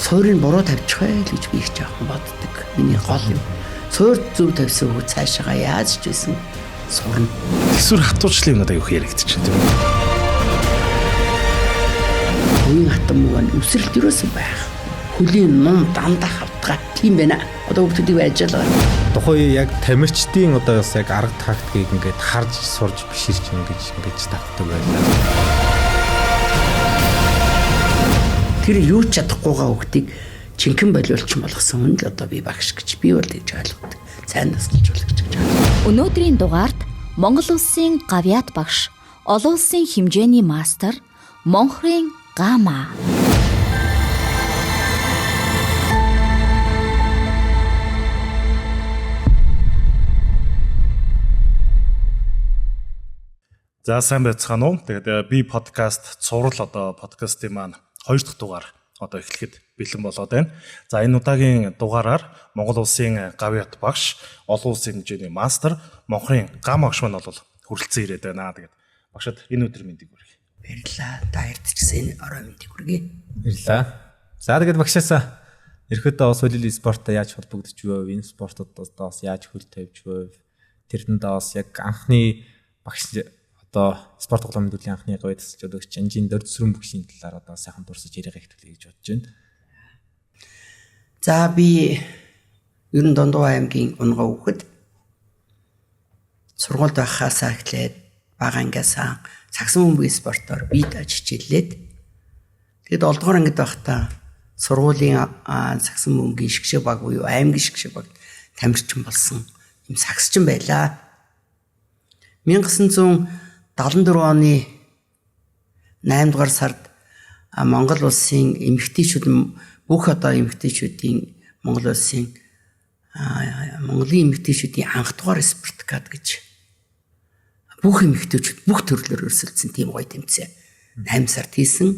Суурийг буруу тавьчих байл гэж би их жоохон боддог. Миний гол юм. Суур зөв тавьсан хүү цаашаага яаж ч байсан сурна. Тэсвэр хатуучлын юмнууд аюух яригдчихэв тийм үү? Үеийн хатан муу нь өсрэлт юусэн байх. Хөлийн ном дандаа хавтгаа тийм байна. Одоо хүмүүсийг байж л байгаа. Тухайн үе яг тамирчдын одоо бас яг арга тактикийг ингээд харж сурж биширч ингэж давтдаг байлаа. Тэр юу ч чадахгүйгаа хүүхдийг чинхэн болиулчин болгосон хүн л одоо би багш гэж би бол тэгж ойлгодог. Сайн насалж болох гэж ойлгодог. Өнөөдрийн дугаард Монгол улсын гавьяат багш, олон улсын хэмжээний мастер Монхрын Гама. За сайн байцгаана уу. Тэгээд би подкаст цуврал одоо подкастын маань 2 дахь дугаар одоо эхлэхэд бэлэн болоод байна. За энэ удаагийн дугаараар Монгол улсын гавьяат багш, олон улсын хэмжээний мастер Монхрын Гам багш маань бол хүрэлцэн ирээд байна. Тэгээд багшид энэ өдөр мэндийг хүргэе. Баярлалаа. Та хоёрт ч гэсэн энэ орой мэндийг хүргэе. Баярлалаа. За тэгээд багшаасаа ерөөдөө бас хөлөлийн спорттой яаж холбогдож байв? Энэ спортод одоо бас яаж хөл тавьж байв? Тэрдэндээ бас яг анхны багш одоо спорт тоглоомын төлөлийн анхны гавьяат тасалж өгч Анжин Дордсүрэн багшийн талаар одоо сайхан дурсаж яриага хэвтүүлье гэж бодож байна. За би ер нь Дундуур аймгийн Унган хүүхэд сургуульд байхаасаа эхлээд бага ангиасаа сагсан бөмбөгийн спортоор бие дааж хичээллээд тэгэд 7 дугаар ангид байхдаа сургуулийн сагсан бөмбөгийн шгшээ баг буюу аймгийн шгшээ баг тамирчин болсон юм сагсчин байлаа. 1974 оны 8 дугаар сард Монгол улсын эмэгтэйчүүд бүх одоо эмэгтэйчүүдийн Монгол улсын Монголын эмэгтэйчүүдийн анх дугаар спорткад гэж бүх эмэгтэйчүүд бүх төрлөөр өрсөлдсөн тийм гоё тэмцээн 8 сард хийсэн.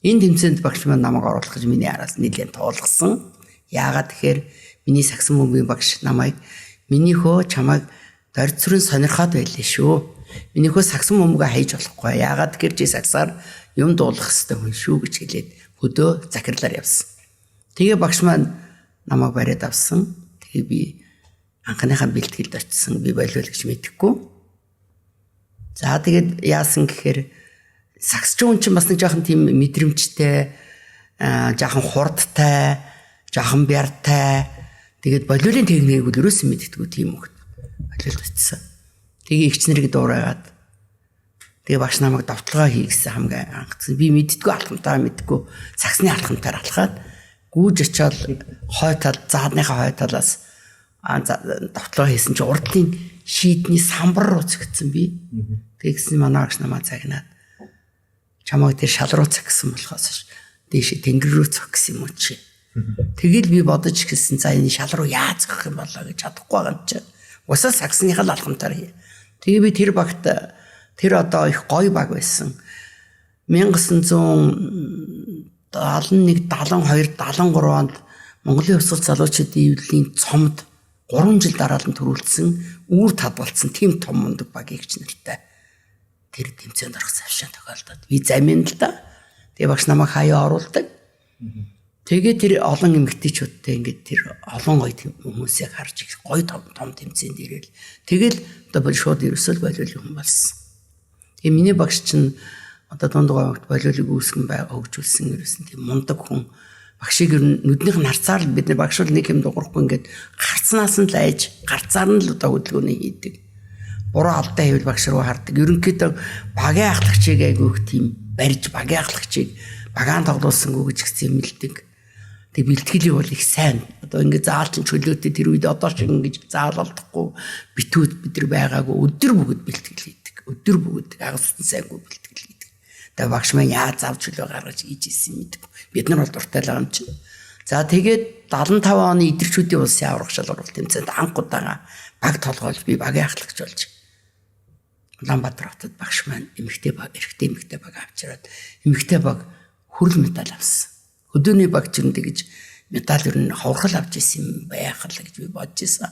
Энэ тэмцээнд багш маань намайг оруулах гэж миний араас нэлээд туулгасан. Яагаад тэгэхээр миний сагсан бөмбөгийн багш намайг миний хөө чамайг дорд сүрэн сонирхоод байлээ шүү. Миний хөө сагсан бөмбөгөө хайж болохгүй. Яагаад тэгэхээр чи сагсаар юм дуулах хэрэгтэй хүн шүү гэж хэлээд хөдөө захирлаар явсан. Тэгээ багш маань намайг бариад авсан. Тэгээ би анхныхаа бэлтгэлд очисон. Би болиул гэж мэдэхгүй. За тэгээд яасан гэхээр сагсч хүн чинь бас нэг жоохон тийм мэдрэмжтэй, жоохон хурдтай, жоохон бяртай. Тэгээд болиулын техникийг бол ерөөсөн мэддэггүй тийм хөхт болиулд очисон. Тэгээ эгч нарыг дуурайгаад тэгээ багш намайг довтлогоо хий гэсэн хамгийн анхсан. Би мэддэггүй алхамтаа мэддэггүй сагсны алхамтаар алхаад гүүж очиод хой тал заадныхаа хой талаас довтлогоо хийсэн чи урдлын шийдний самбар руу цэгцсэн би. Тэгсэн манай багш намайг загнаад чамайг тэр шал руу цэгсэн болохоос дээш тэнгэр рүү цог гэсэн юм уу чи. Тэгэл би бодож эхэлсэн. За энэ шал руу яаж цогх юм болоо гэж чадахгүй байгаа юм чи. Усаа сагсныхаа л алхамтаар хий. Тэгээ би тэр багт тэр одоо их гоё баг байсан. 1971, 72, 73 онд Монголын хувьсгал залуучуудын эвлэлийн цомд 3 жил дараалан төрүүлсэн үүр татгалцсан тийм том мундаг багийг ч нартай тэр тэмцээнд орох завшаан тохиолдоод би замын л да. Тэгээ багш намайг хаяа оруулдаг. Тэгээ тэр олон эмэгтэйчүүдтэй ингээд тэр олон гоё хүмүүсийг харж их гоё том том тэмцээнд ирээл. Тэгэл одоо шууд ерөөсөө болиулын хүн болсон. Тэгээ миний багш чинь одоо Дундуур аймагт болиулыг үүсгэн бай хөгжүүлсэн ерөөсөн тийм мундаг хүн. Багшийг ер нь нүднийх нь харцаар л бид нар багш бол нэг юм дуурахгүй ингээд гарцнаас нь л айж гарцаар нь л одоо хөдөлгөөний хийдэг. Буруу алдаа хийвэл багш руу хардаг. Ерөнхийдөө багийн ахлагчийг айгүйх тийм барьж багийн ахлагчийг багаан тоглуулсангүй гэж ихсэн юмлдэг. Тэг бэлтгэлийг бол их сайн. Одоо ингээд заал чинь чөлөөтэй тэр үед одоо шиг ингэж заал олдохгүй битүүд бид нар байгаагүй өдөр бүгд бэлтгэл хийдэг. Өдөр бүгд хагас сайнгүй бэлтгэл хийдэг. Тэгээ багш маань яаж зав чөлөө гаргаж хийж исэн мэдгүй. Бид нар бол дуртай л байгаа юм чинь. За тэгээд 75 оны идэрчүүдийн улсын аварга шалгаруулалт тэмцээнд анх удаага баг толгойлж би багийн ахлагч болж Улаанбаатар хотод багш маань эмэгтэй баг, эрэгтэй эмэгтэй баг авчираад эмэгтэй баг хүрэл медаль авсан. Хөдөөний баг ч юм тэгж медаль ер нь ховорхол авч исэн юм байх л гэж би бодож исэн.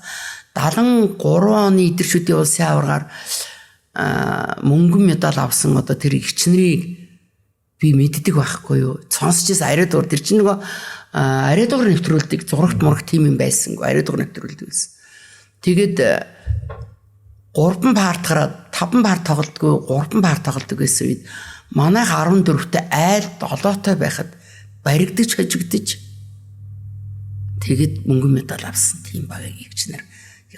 73 оны идэрчүүдийн улсын аваргаар мөнгөн медаль авсан одоо тэр эгч нарыг Би мэддэг байхгүй юу? Сонсч ирсэн ариу дугаар тэр чинь нөгөө ариу дугаар нэвтрүүлдэг зурагт мурагт тийм юм байсангүй ариу дугаар нэвтрүүлдэг байсан. Тэгээд 3 партаараа 5 пар тоглодгоо 3 пар тоглодог байсан үед манайх 14-т айл 7-той байхад баригдаж хожигдож тэгээд мөнгөн медаль авсан тийм багийг игч нар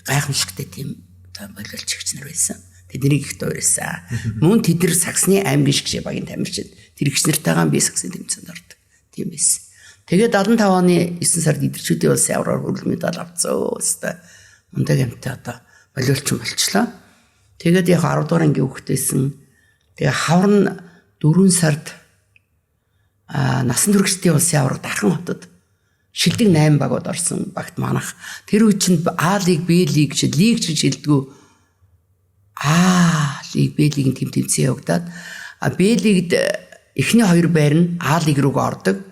гайхамшигтай тийм болиолч игч нар байсан. Тэднийг их дуурайсан. Мөн тэд нар Саксны аймгийн шгшээ багийн тамирчин. Тэр игч нартайгаа би Саксны тэмцээнд ордог. Тийм байсан. Тэгээд 75 оны 9 сард идэвхжүүдийн улсын авраар хүрэл медаль авцсан. Өстой мундаг амтай одоо болиолчин болчлоо. Тэгээд яг 10 дугаар ангийн хүүхдээсэн. Тэгээ хавар нь 4 сард насан туршидтын улсын авраг Дархан хотод шилдэг 8 багууд орсон багт манах. Тэр үе чинь А лиг, Б лиг, лиг чинь шилдэггүй. А лиг, Б лигийн тэм тэмцээн явагдаад Б лигд эхний хоёр байр нь А лиг рүү ордог.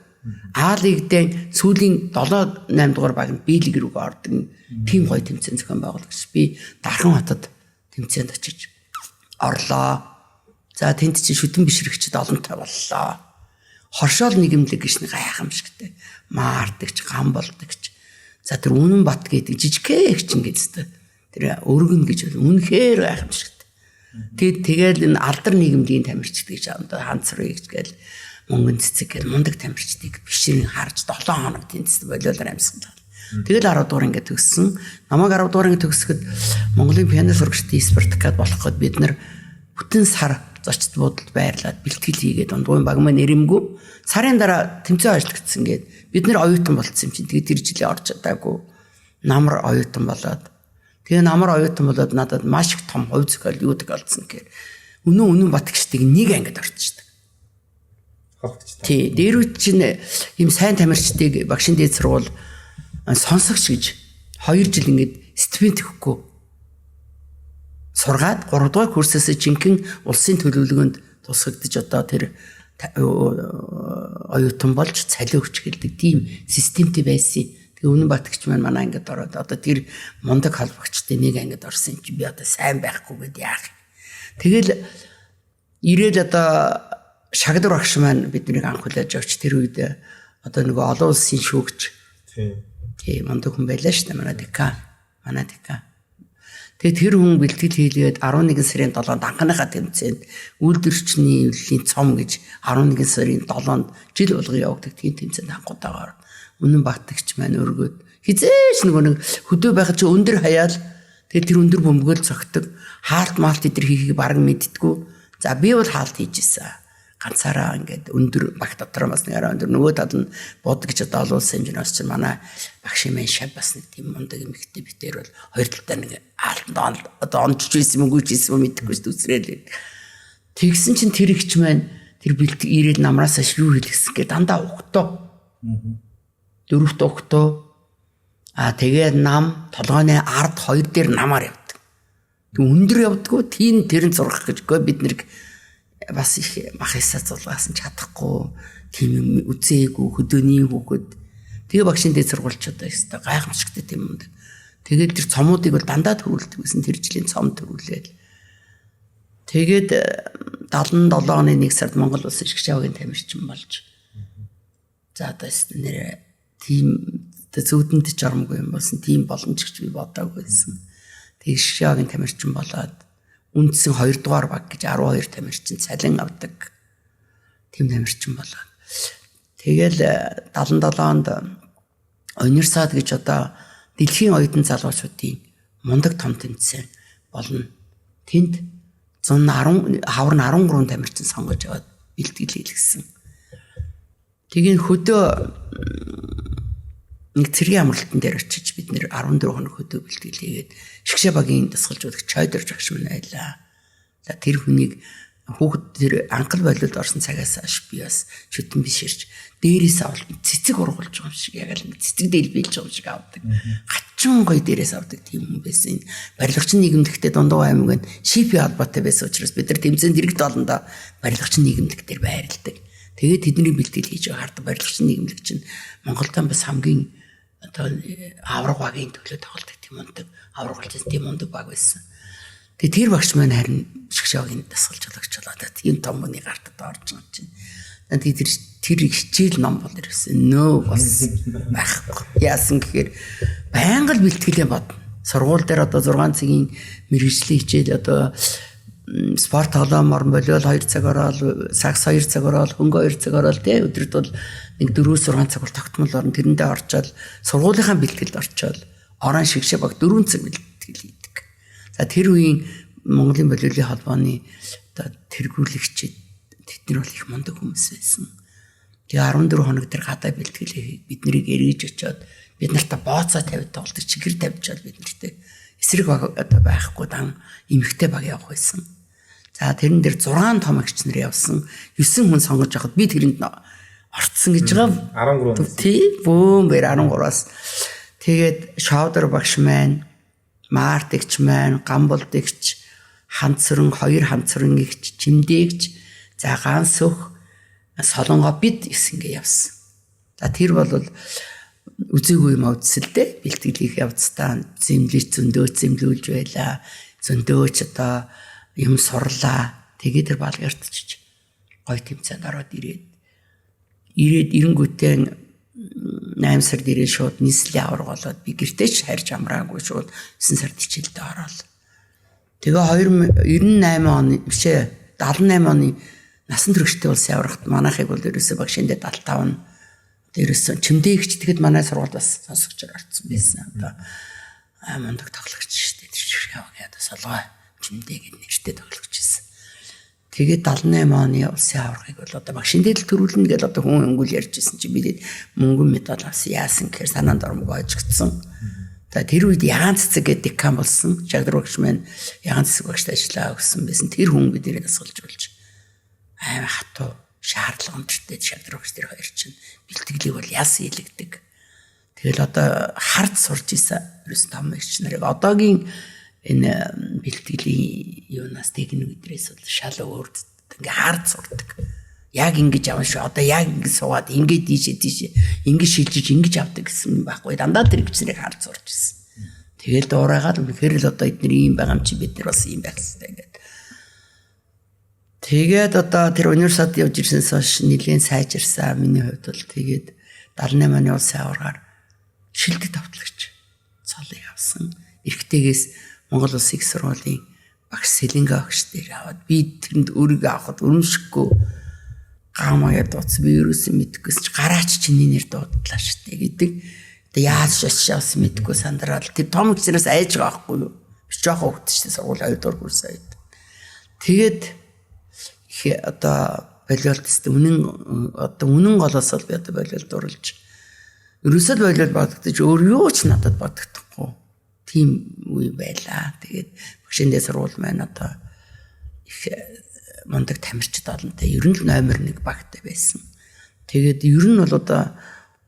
А лигдээ сүүлийн 7 8 дугаар баг нь Б лиг рүү ордог. Тийм гоё тэмцээн зохион байгуулагч. Би Дархан хотод тэмцээнд очиж орлоо. За тэнд чинь шүтэн бишрэгчд олонтой боллоо. Хоршоол нийгэмлэг гэж нэг гайхамшигтай. Маардагч, гам болдогч. За тэр Үнэн бат гэдэг жижигхэн их чинь гэжтэй. Тэр өргөн гэж үнэхээр гайхамшигтай. Тэгээд тэгэл энэ алдар нийгэмлэгийн тамирчид гэж одоо ханцрыг гэж мөнгөн цэцэг гэл мундаг тамирчдыг бишрэн харж 7 хоног тэнцсэн болиолоор амьсгалаа. Тэгэл 10 дугаар ингээд төгссөн. Намайг 10 дугаар ингээд төгсөхөд Монголын пиано сурагчдын спартакад болох гээд бид нар бүтэн сар зочд буудалд байрлаад бэлтгэл хийгээд дундгуйн баг маань нэрэмгүй сарын дараа тэмцээн ажиллагдсан гээд бид нэр оюутан болцсон юм чинь. Тэгээд тэр жилээ орж чадаагүй. Намар оюутан болоод тэгээ намар оюутан болоод надад маш их том хувь зохиол юу тохиолдсон гэхээр Үнэн Батгчдыг нэг ангид орчдөг. Тий, дээр үе чинь ийм сайн тамирчдыг багшийн дээд сургууль сонсогч гэж 2 жил ингээд стипенд өгөхгүй сургаад 3 дугаар курсээс жинхэнэ улсын төлөвлөгөөнд тусгагдаж одоо тэр оюутан болж цалин өгч гэлдэг тийм системтэй байсан. Тэгээ Үнэн Батгч маань манай ангид ороод одоо тэр мундаг холбогчдын нэг ангид орсон юм чи би одоо сайн байхгүй гэд яах юм. Тэгэл ирээл одоо шагдар багш маань биднийг анх хүлээж авч тэр үед одоо нөгөө олон улсын шүүгч тий мундаг хүн байлаа шүү дээ манай декан. Манай декан. Тэгээ тэр хүн бэлтгэл хийлгээд 11 сарын 7-нд анхныхаа тэмцээнд үйлдвэрчний эвлэлийн цом гэж 11 сарын 7-нд жил болгон явагддаг тийм тэмцээнд анхудагаар Үнэн Батгч маань өргөөд хизээч нөгөө нэг хөдөө байхад чи өндөр хаяал тэгээ тэр өндөр бөмбөгөл цогтөг хаалт маалт эдэр хийхийг бараг мэддэггүй. За би бол хаалт хийж исэн. Ганцаараа ингээд өндөр багт дотор бас нэг арай өндөр нөгөө тал нь бод гэж одоо олон улсын хэмжээнээс чинь манай багш юм шав бас нэг тийм мундаг эмэгтэй битэр бол хоёр талдаа нэг хаалтанд одоо онжиж байсан юм үгүй ч байсан юм мэдэхгүй шүү үсрээл. Тэгсэн чинь тэр ихч маань тэр бэлт ирээд намраас аш юу хэлсэн гэ дандаа угтоо. Дөрөвт угтоо. А тэгээд нам толгойн ард хоёр дээр намаар явдаг. Тэг өндөр явдггүй тийм тэрэн зургах гэжгүй бид нэг бас их мах ясаа зулгаасан чадахгүй тийм юм үзээгүй хөдөөний хүүхэд. Тэгээ багшийн дээд сургуульч одоо өстой гайхамшигтай тийм юм. Тэгээд тэр цомуудыг бол дандаа төрүүлдэг гэсэн тэр жилийн цом төрүүлээл. Тэгээд 77 оны 1 сард Монгол улсын шгшээгийн авгийн тамирчин болж. За одоо нэрээ тийм зүүдэнд ч оромгүй юм болсон тийм боломж гэж би бодоагүй байсан. Тэгээд шгшээгийн тамирчин болоод үндсэн 2 дугаар баг гэж 12 тамирчин цалин авдаг тийм тамирчин болоод. Тэгэл 77 онд Универсад гэж одоо дэлхийн оюутан залуучуудын мундаг том тэмцээн болно. Тэнд 110 хавар нь 13 тамирчин сонгож аваад бэлтгэл хийлгэсэн. Тэгээ хөдөө нэг цэргийн амралтан дээр очиж бид нэр 14 хоног хөдөө бэлтгэл хийгээд шгшээ багийн дасгалжуулагч Чойдор жагш минь байлаа. За тэр хүнийг хүүхэд тэр анхал болиулд орсон цагаас хойш би бас шүтэн биширч дээрээс авал цэцэг ургуулж байгаа юм шиг яг л цэцэг дэлбэлж байгаа юм шиг авдаг. Хачин гоё дээрээс авдаг тийм хүн байсан. Барилгачин нийгэмлэгтээ Дундуу аймаг нь шипи холбоотой байсан учраас бид нар тэмцээнд иргэд олондоо барилгачин нийгэмлэг дээр байрладаг. Тэгээд тэдний бэлтгэл хийж байгаа хард барилгачин нийгэмлэг чинь Монголд бас хамгийн одоо авраг багийн төлөө тоглодог тийм ундаг авраг болсон тийм ундаг баг байсан. Тэгээ тэр багш маань харин шгшөөгийн дасгалжуулагч болоод тийм том хүний гартад орж байгаа чинь. Тэр тэр хичээл ном бол ерөөсөн нөө бас байхгүй. Яасан гэхээр байнга л бэлтгэлээ бодно. Сургууль дээр одоо 6 цагийн мэргэжлийн хичээл одоо спорт тоглоом орон болиол 2 цаг ороод, сакс 2 цаг ороод, хөнгө 2 цаг ороод тий өдөрт бол нэг 4-6 цаг бол тогтмол орно. Тэрэндээ орчоод сургуулийнхаа бэлтгэлд орчоод орон шигшээ баг 4 цаг бэлтгэл хийдэг. За тэр үеийн Монголын болиолын холбооны одоо тэргүүлэгчид тэд нар бол их мундаг хүмүүс байсан. Тэгээ 14 хоног тэр гадаа бэлтгэл бид нарыг эргэж очиод бид нартай бооцоо тавьд тоглодог, чихэр тавьчаад бид нартай эсрэг баг одоо байхгүй дан эмэгтэй баг явах байсан. За тэрэн дээр 6 том агч нар явсан. 9 хүн сонгож авахд би тэрэнд орцсон гэж байгаа. 13. Тий, бөөм бэр 13-аас. Тэгээд Шовдор багш маань, Март эгч маань, Гамболд эгч, Ханцран хоёр ханцран эгч, Чимдээгч, за Гансөх, Солонгоо бид 9 ингээ явсан. За тэр бол үзээгүй юм үзсэл дээ. Бэлтгэл их явцдаа зэмлэж зөндөө зэмлүүлж байлаа. Зөндөөч одоо юм сурлаа. Тэгээд тэр балгартчиж гой тэмцээнд ороод ирээд ирэнгүүтээ 8 сард ирээд шууд нийслэлийн аварга болоод би гэртээ ч харж амраагүй шууд 9 сард хичээлдээ ороод. Тэгээ 98 оны биш ээ 78 оны насан туршидтэй улсын аваргат манайхыг бол ерөөсөө багшиндээ 75 нь ерөөсөө чимдээгч тэгэд манай сургуульд бас сонсогчор орсон байсан. Одоо мундаг тоглогч шүү дээ. Тэр шиг яваа гэдэг солгой чимдээ гэд нэртэй тоглогч байсан. Тэгээд 78 оны улсын аваргыг бол одоо багшин дээр л төрүүлнэ гэж одоо хүн өнгөл ярьж ирсэн чинь бид мөнгөн медаль авсан. Яасан гэхээр санаанд ормог хожигдсон. За тэр үед ягаан цэцэг гэдэг декан болсон. Шагдар багш маань ягаан цэцэг багшд ажиллаа өгсөн байсан. Тэр хүн биднийг дасгалж болж амар хатуу шаардлага өндөртэй шагдар багш тэр хоёр чинь бэлтгэлийг бол яасан илэгдэг. Тэгэл одоо хард сурж исэн. Ерөөс том эгч нарыг одоогийн энэ бэлтгэлийн юунаас техник өдрөөс бол шал өөр ингээ хард сурдаг. Яг ингэж авна шүү. Одоо яг ингэ суугаад ингэ тийшээ тийшээ ингэ шилжиж ингэж авдаг гэсэн юм байхгүй. Дандаа тэр эгч нарыг хард сурж исэн. Тэгэл дуурайгаад үнэхээр л одоо эдгээр ийм байгаа юм чи бид нар бас ийм байх хэрэгтэй гэдэг. Тэгээд одоо тэр университет явж ирсэнээс хойш нэлээд сайжирсан миний хувьд бол тэгээд 78 оны улсын аваргаар шилдэг товтлогч цолыг авсан. Эрэгтэйгээс Монгол Улсын их сургуулийн багш Сэлэнгэ багш дээр аваад би тэрэнд өөрийгөө авахд өрөмшөхгүй гамаяа дууц би ерөөсөн мэдэхгүйс чи гараач чиний нэр дуудлаа шүү дээ гэдэг. Одоо яаж шашиж авсан мэдэхгүй сандраад тэр том гиснээс айж байгаа байхгүй юу? Би жоохон хөвгт шүү дээ сургууль 2 дугаар курс үед. Тэгээд их одоо болиолт тест үнэн одоо үнэн голоос л би одоо болиолт дурлж ерөөсөө л болиол бодогдож өөр юу ч надад бодогдохгүй тийм үе байлаа. Тэгээд багшиндээ сургууль маань одоо их мундаг тамирчид олонтой ер нь л номер 1 багтай байсан. Тэгээд ер нь бол одоо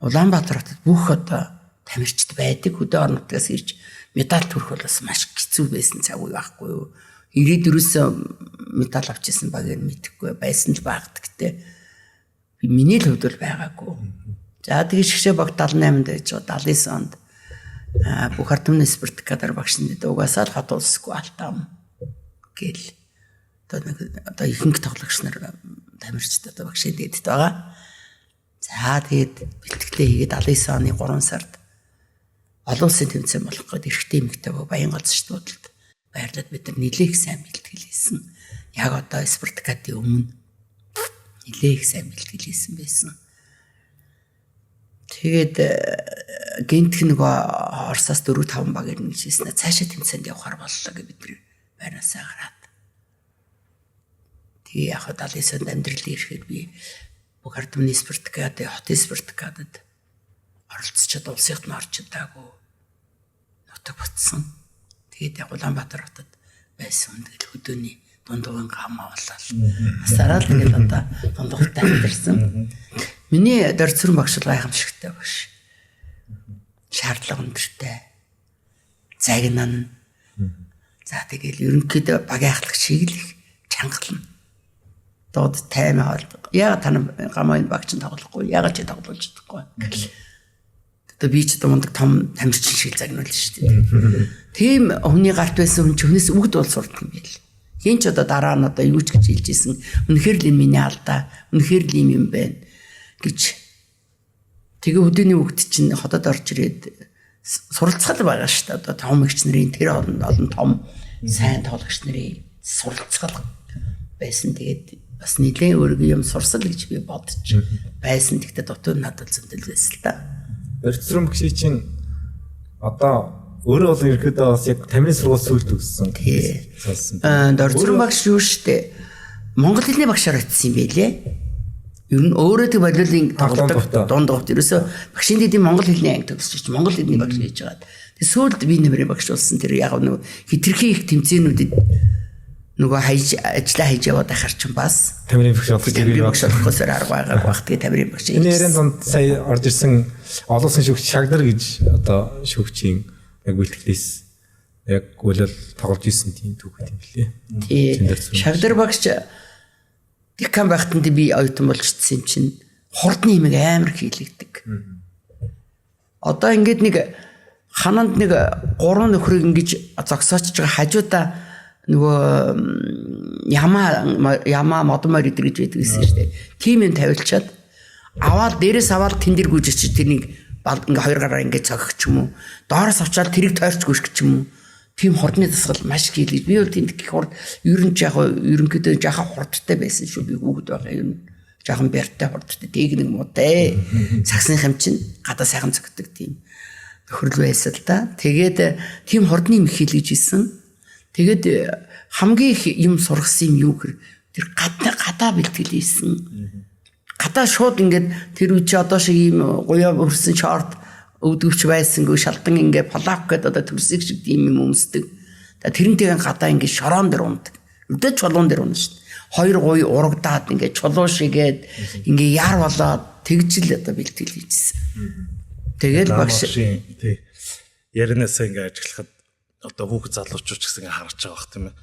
Улаанбаатар хотод бүх одоо тамирчид байдаг. Хөдөө орон нутгаас ирж медаль төрөх бол бас маш хэцүү байсан цаг үе байхгүй юу. 94-өөс медаль авч ирсэн баг юм мэдэхгүй байсан л багт гэтээ би миний л хувьд бол байгаагүй. За тэгээ шгшээ баг 78-нд байж байгаа 79 онд бүх ард түмний спорткадаар багш нэд угаасаа л хот улсгүй алтаам гэл одоо нэг одоо ихэнх тоглогч нар тамирчид одоо багшийн дэдэд байгаа. За тэгээд бэлтгэлээ хийгээд 79 оны 3 сард олон улсын тэмцээн болох гээд эрэгтэй эмэгтэй баян голцч дуудалд байрлаад бид нар нэлээх сайн бэлтгэл хийсэн. Яг одоо спорткадын өмнө нэлээх сайн бэлтгэл хийсэн байсан. Тэгээд гинтх нөгөө Оросоос 4-5 баг ирнэ гэж хэлсэн. Цаашаа тэмцээнд явахар боллоо гэж бид нар байрнаасаа гараад. Тэгээ яг 79 онд амьдрал ирэхэд би бүх ард түмний спорткад, хотын спорткадад оролцож улсынхад нь орч чадаагүй нутаг ботсон. Тэгээд яг Улаанбаатар хотод байсан хүн тэгэл хөдөөний дундуугийн гамаа болол. Асараад тэгэл одоо дундуугтай амьдэрсэн. Миний дорцрон багш бол гайхамшигтай багш. Шаардлага өндөртэй. Загнан. За тэгэл ерөнхийдөө багийн ахлагч шиг л их чангална. Дууд таймаа болдог. Яагаад та гамаа энэ багч нь тоглохгүй? Яагаад чи тоглуулж чадахгүй? Гэл. Одоо би ч одоо мундаг том тамирчин шиг загнуулна шүү дээ. Тийм хүний гарт байсан хүн чи хүнээс үгд бол сурдаг юм байл. Хин ч одоо дараа нь одоо юу ч гэж хэлж исэн. Үнэхээр л энэ миний алдаа. Үнэхээр л ийм юм байна гэж. Тэгээ хөдөөний хүүхд чинь хотод орж ирээд суралцгал байгаа шүү дээ. Одоо том эгч нарын тэр олон том сайн тоглогч нарын суралцгал байсан. Тэгээд бас нэлээд өөргөө юм сурсал гэж би бодож байсан. Тэгтээ дутуу надад зөндөл байсан л да. Борцром багшийн чинь одоо өөрөө бол ерөөдөө бас яг тамирын сургууль сүүлд төгссөн. Тий. Сонссон. Дорцром багш юу штэ. Монгол хэлний багшаар очсон юм байлээ. Ер нь өөрөө тэг болиулын тоглодог дунд говьт ерөөсөө багшийн дэдийн монгол хэлний анги төгсөж монгол хэлний багш хийж байгаад. Тэг сүүлд би нэмрийн багш болсон. Тэр яг нөгөө хитрхи их тэмцээнүүдэд нөгөө хайж ажиллаа хийж яваад байхаар чинь бас тамирын багш болох тамирын багш болохоос арга байгаагүй бах. Тэгээ тамирын багш. Энэ яриан дунд сая орж ирсэн олон улсын шүүгч Шагнар гэж одоо шүүгчийн яг бэлтгэлээс яг үлэл тоглож исэн тийм түүх юм лээ. Тий. Шагнар багш декан байхад би оюутан болж ирсэн юм чинь хурдны имэг амар хийлэгдэг. Одоо ингээд нэг хананд нэг гурван нөхрийг ингэж зогсоочж байгаа хажуудаа нөгөө ямаа модон морь идэр гэж байдаг гэсэн шүү дээ. Тим юм тавилчаад аваад дээрээс аваад тэн дээр гүйж очиж тэрнийг ингээ хоёр гараар ингээ цогх ч юм уу. Доороос авчаад тэрийг тойрч гүйших ч юм уу. Тийм хурдны дасгал маш их хийлгэж. Би бол тэнд гэх хурд ер нь яг ерөнхийдөө жаахан хурдтай байсан шүү. Би хүүхэд байгаа ер нь жаахан бяртай хурдтай тээг нэг муутай. Сагсных юм чинь гадаа сайхан цогтдөг тийм нөхөрлөл байсан л да. Тэгээд тийм хурдны юм хийлгэж исэн. Тэгээд хамгийн их юм сургасан юм юу гэхээр тэр гадаа бэлтгэл хийсэн. Гадаа шууд ингээд тэр үе чи одоо шиг ийм гуяа өрсөн шорт өвдөвч байсангүй шалдан ингээд плак гэдэг одоо төрсийг шиг тийм юм өмсдөг. Тэрнтэйгээ гадаа ингээд шороон дээр ундаг. Өдөө чулуун дээр унна шүү дээ. Хоёр гуй урагдаад ингээд чулуу шигээд ингээд яар болоод тэгжил одоо бэлтгэл хийжсэн. Тэгэл багш тий ярианасаа ингээд ажиглахад одоо хүүхэд залуучууд ч гэсэн харж байгаа бах тийм ээ.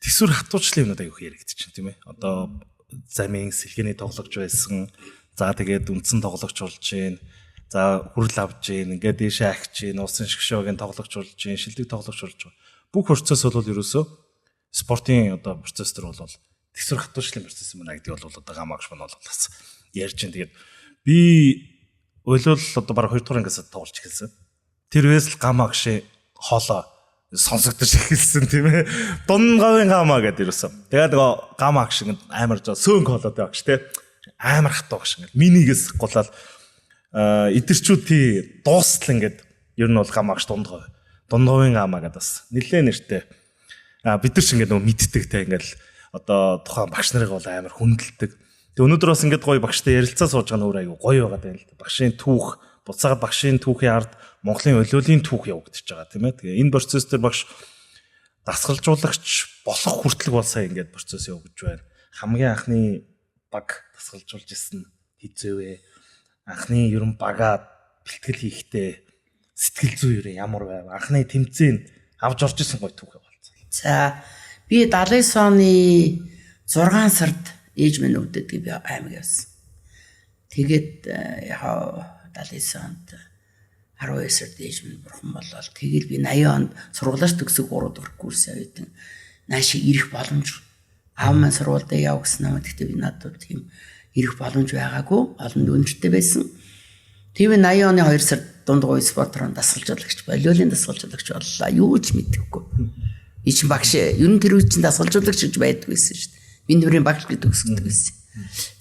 Тэсвэр хатуучлын юмнууд аягүй яригдчихэв тийм ээ. Одоо замын сэлгээний тоглогч байсан. За тэгээд үндсэн тоглогч болж гин. За хүрэл авж гин. Ингээд дээшээ ахиж гин. Улсын шгшөөгийн тоглогч болж гин. Шилдэг тоглогч болж байгаа. Бүх процесс бол ерөөсөө спортын одоо процесс төр бол тэсвэр хатуучлын процесс юм байна гэдэг бол одоо гамаагш мань бол бас ярьж гин. Тэгээд би ойлол одоо баг 2 дугаар ангиас тоглож эхэлсэн. Тэрвээс л гамаагш хоолой сонсогдож эхэлсэн тийм ээ. Дунгавын гамаа гэдэг ерөөсөө. Тэгээд нөгөө гамаа гш ингэ амар жоо сөөнг хоолойтой багш тий. Амар хатуу багш ингэ. Минигээс гулаал эдэрчүүд тий дуустал ингээд ер нь бол гамаа гш дундгав. Дундгавын гамаа гэдэг бас нэлээ нэртэй. А бид нар ч ингээд нөгөө мэддэг те ингээд одоо тухайн багш нарыг бол амар хүндэлдэг. Тэг өнөөдөр бас ингээд гоё багштай ярилцаа сууж байгаа нь өөр аягүй гоё байгаа даа л да. Багшийн түүх буцаагаад багшийн түүхийн ард Монголын олиолын түүх явагдаж байгаа тийм ээ. Тэгээ энэ процесс дээр багш дасгалжуулагч болох хүртлэг бол сая ингээд процесс явагдаж байна. Хамгийн анхны баг дасгалжуулж исэн хизээ вэ? Анхны ерөн багаа бэлтгэл хийхдээ сэтгэл зүй ерөн ямар байв? Анхны тэмцээнд авч орж исэн гоё түүх яваалцаа. За би 79 оны 6 сард ээж минь өвдөд би аймаг явсан. Тэгээд яг 79 онд 12 сард ээж минь бурхан болол тэгэл би 80 онд сургуулиас төгсөг 3 дахь курс авъятан нааши ирэх боломж аав маань сургуульдаа яв гэсэн намайг гэхдээ би надад тийм ирэх боломж байгаагүй олон дүнжтэй байсан. Тийм 80 оны 2 сард дунд гоё спортрон дасгалжуулагч болиолын дасгалжуулагч боллоо. Юу ч мэдэхгүй. Би чинь багш ер нь тэр үе чинь дасгалжуулагч гэж байдгүй байсан шүү дээ. Би нүрийн багш гэдэг өсгдөг байсан.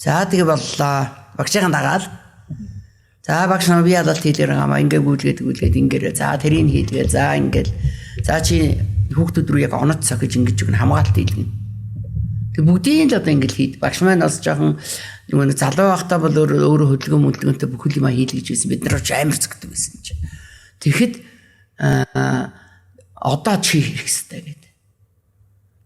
За тэгээ боллоо. Багшийн дагаал. За багш намайг би ялалт хийлгээр гамаа ингээ гүйлгээд гүйлгээд ингээрэ. За тэрийг хийлгээ. За ингээл. За чи хүүхдүүд рүү яг онож сохиж ингэж өгнө хамгаалт хийлгэнэ. Тэг бүгдийг л одоо ингээл хийд. Багш маань бас жоохон нөгөө нэг залуу байхдаа бол өөрөө хөдөлгөөн мөлдгөнтэй бүхэл юм хийлгэж байсан. Бид нар ч амар зөгтдөг байсан чинь. Тэгэхэд одоо чи хийх ёстой гэдэг.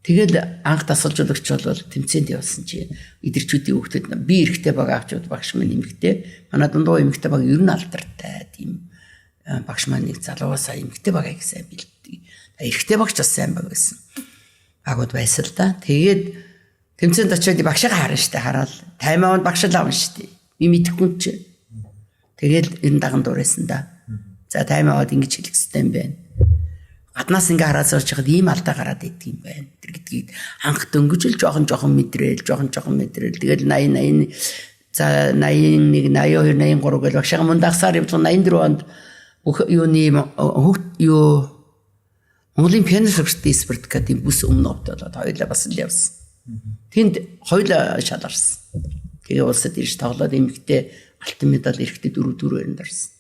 Тэгэл анх дасгалжуулагч бол тэмцээнд явсан чи эдэрчүүдийн хүүхдүүд би эрэгтэй баг авчууд багш маань эмэгтэй. Манай дундуу эмэгтэй баг ер нь алдартай тийм багш маань нэг залуугаасаа эмэгтэй баг их сайн бэлддэг. Эрэгтэй багч бас сайн баг байсан. Багууд байсан л да. Тэгээд тэмцээнд очиод багшигаа харна штэ хараад таймаа багш л авна штэ. Би мэдэхгүй юм чи. Тэгэл ер нь даган дуурайсан да. За таймаа аваад ингэж хэлэх хэрэгтэй юм байна. Гаднаас ингээ хараад сууж байхад ийм алдаа гараад идэх юм байна. Тэр гэдгийг анх дөнгөж л жоохон жоохон мэдрээл, жоохон жоохон мэдрээл. Тэгэл 80 80 за 81 82 83 гэж багшаа мөн дагсаар явж 84 онд бүх юуны хүүхд юу Монголын пиано сургалтын спорт гэдэг бүс өмнө овт болоод хоёулаа бас л явсан. Тэнд хоёулаа шалгарсан. Тэгээ улсад ирж тоглоод эмэгтэй алтан медаль эрэхтэй 4 4 өрөнд орсон.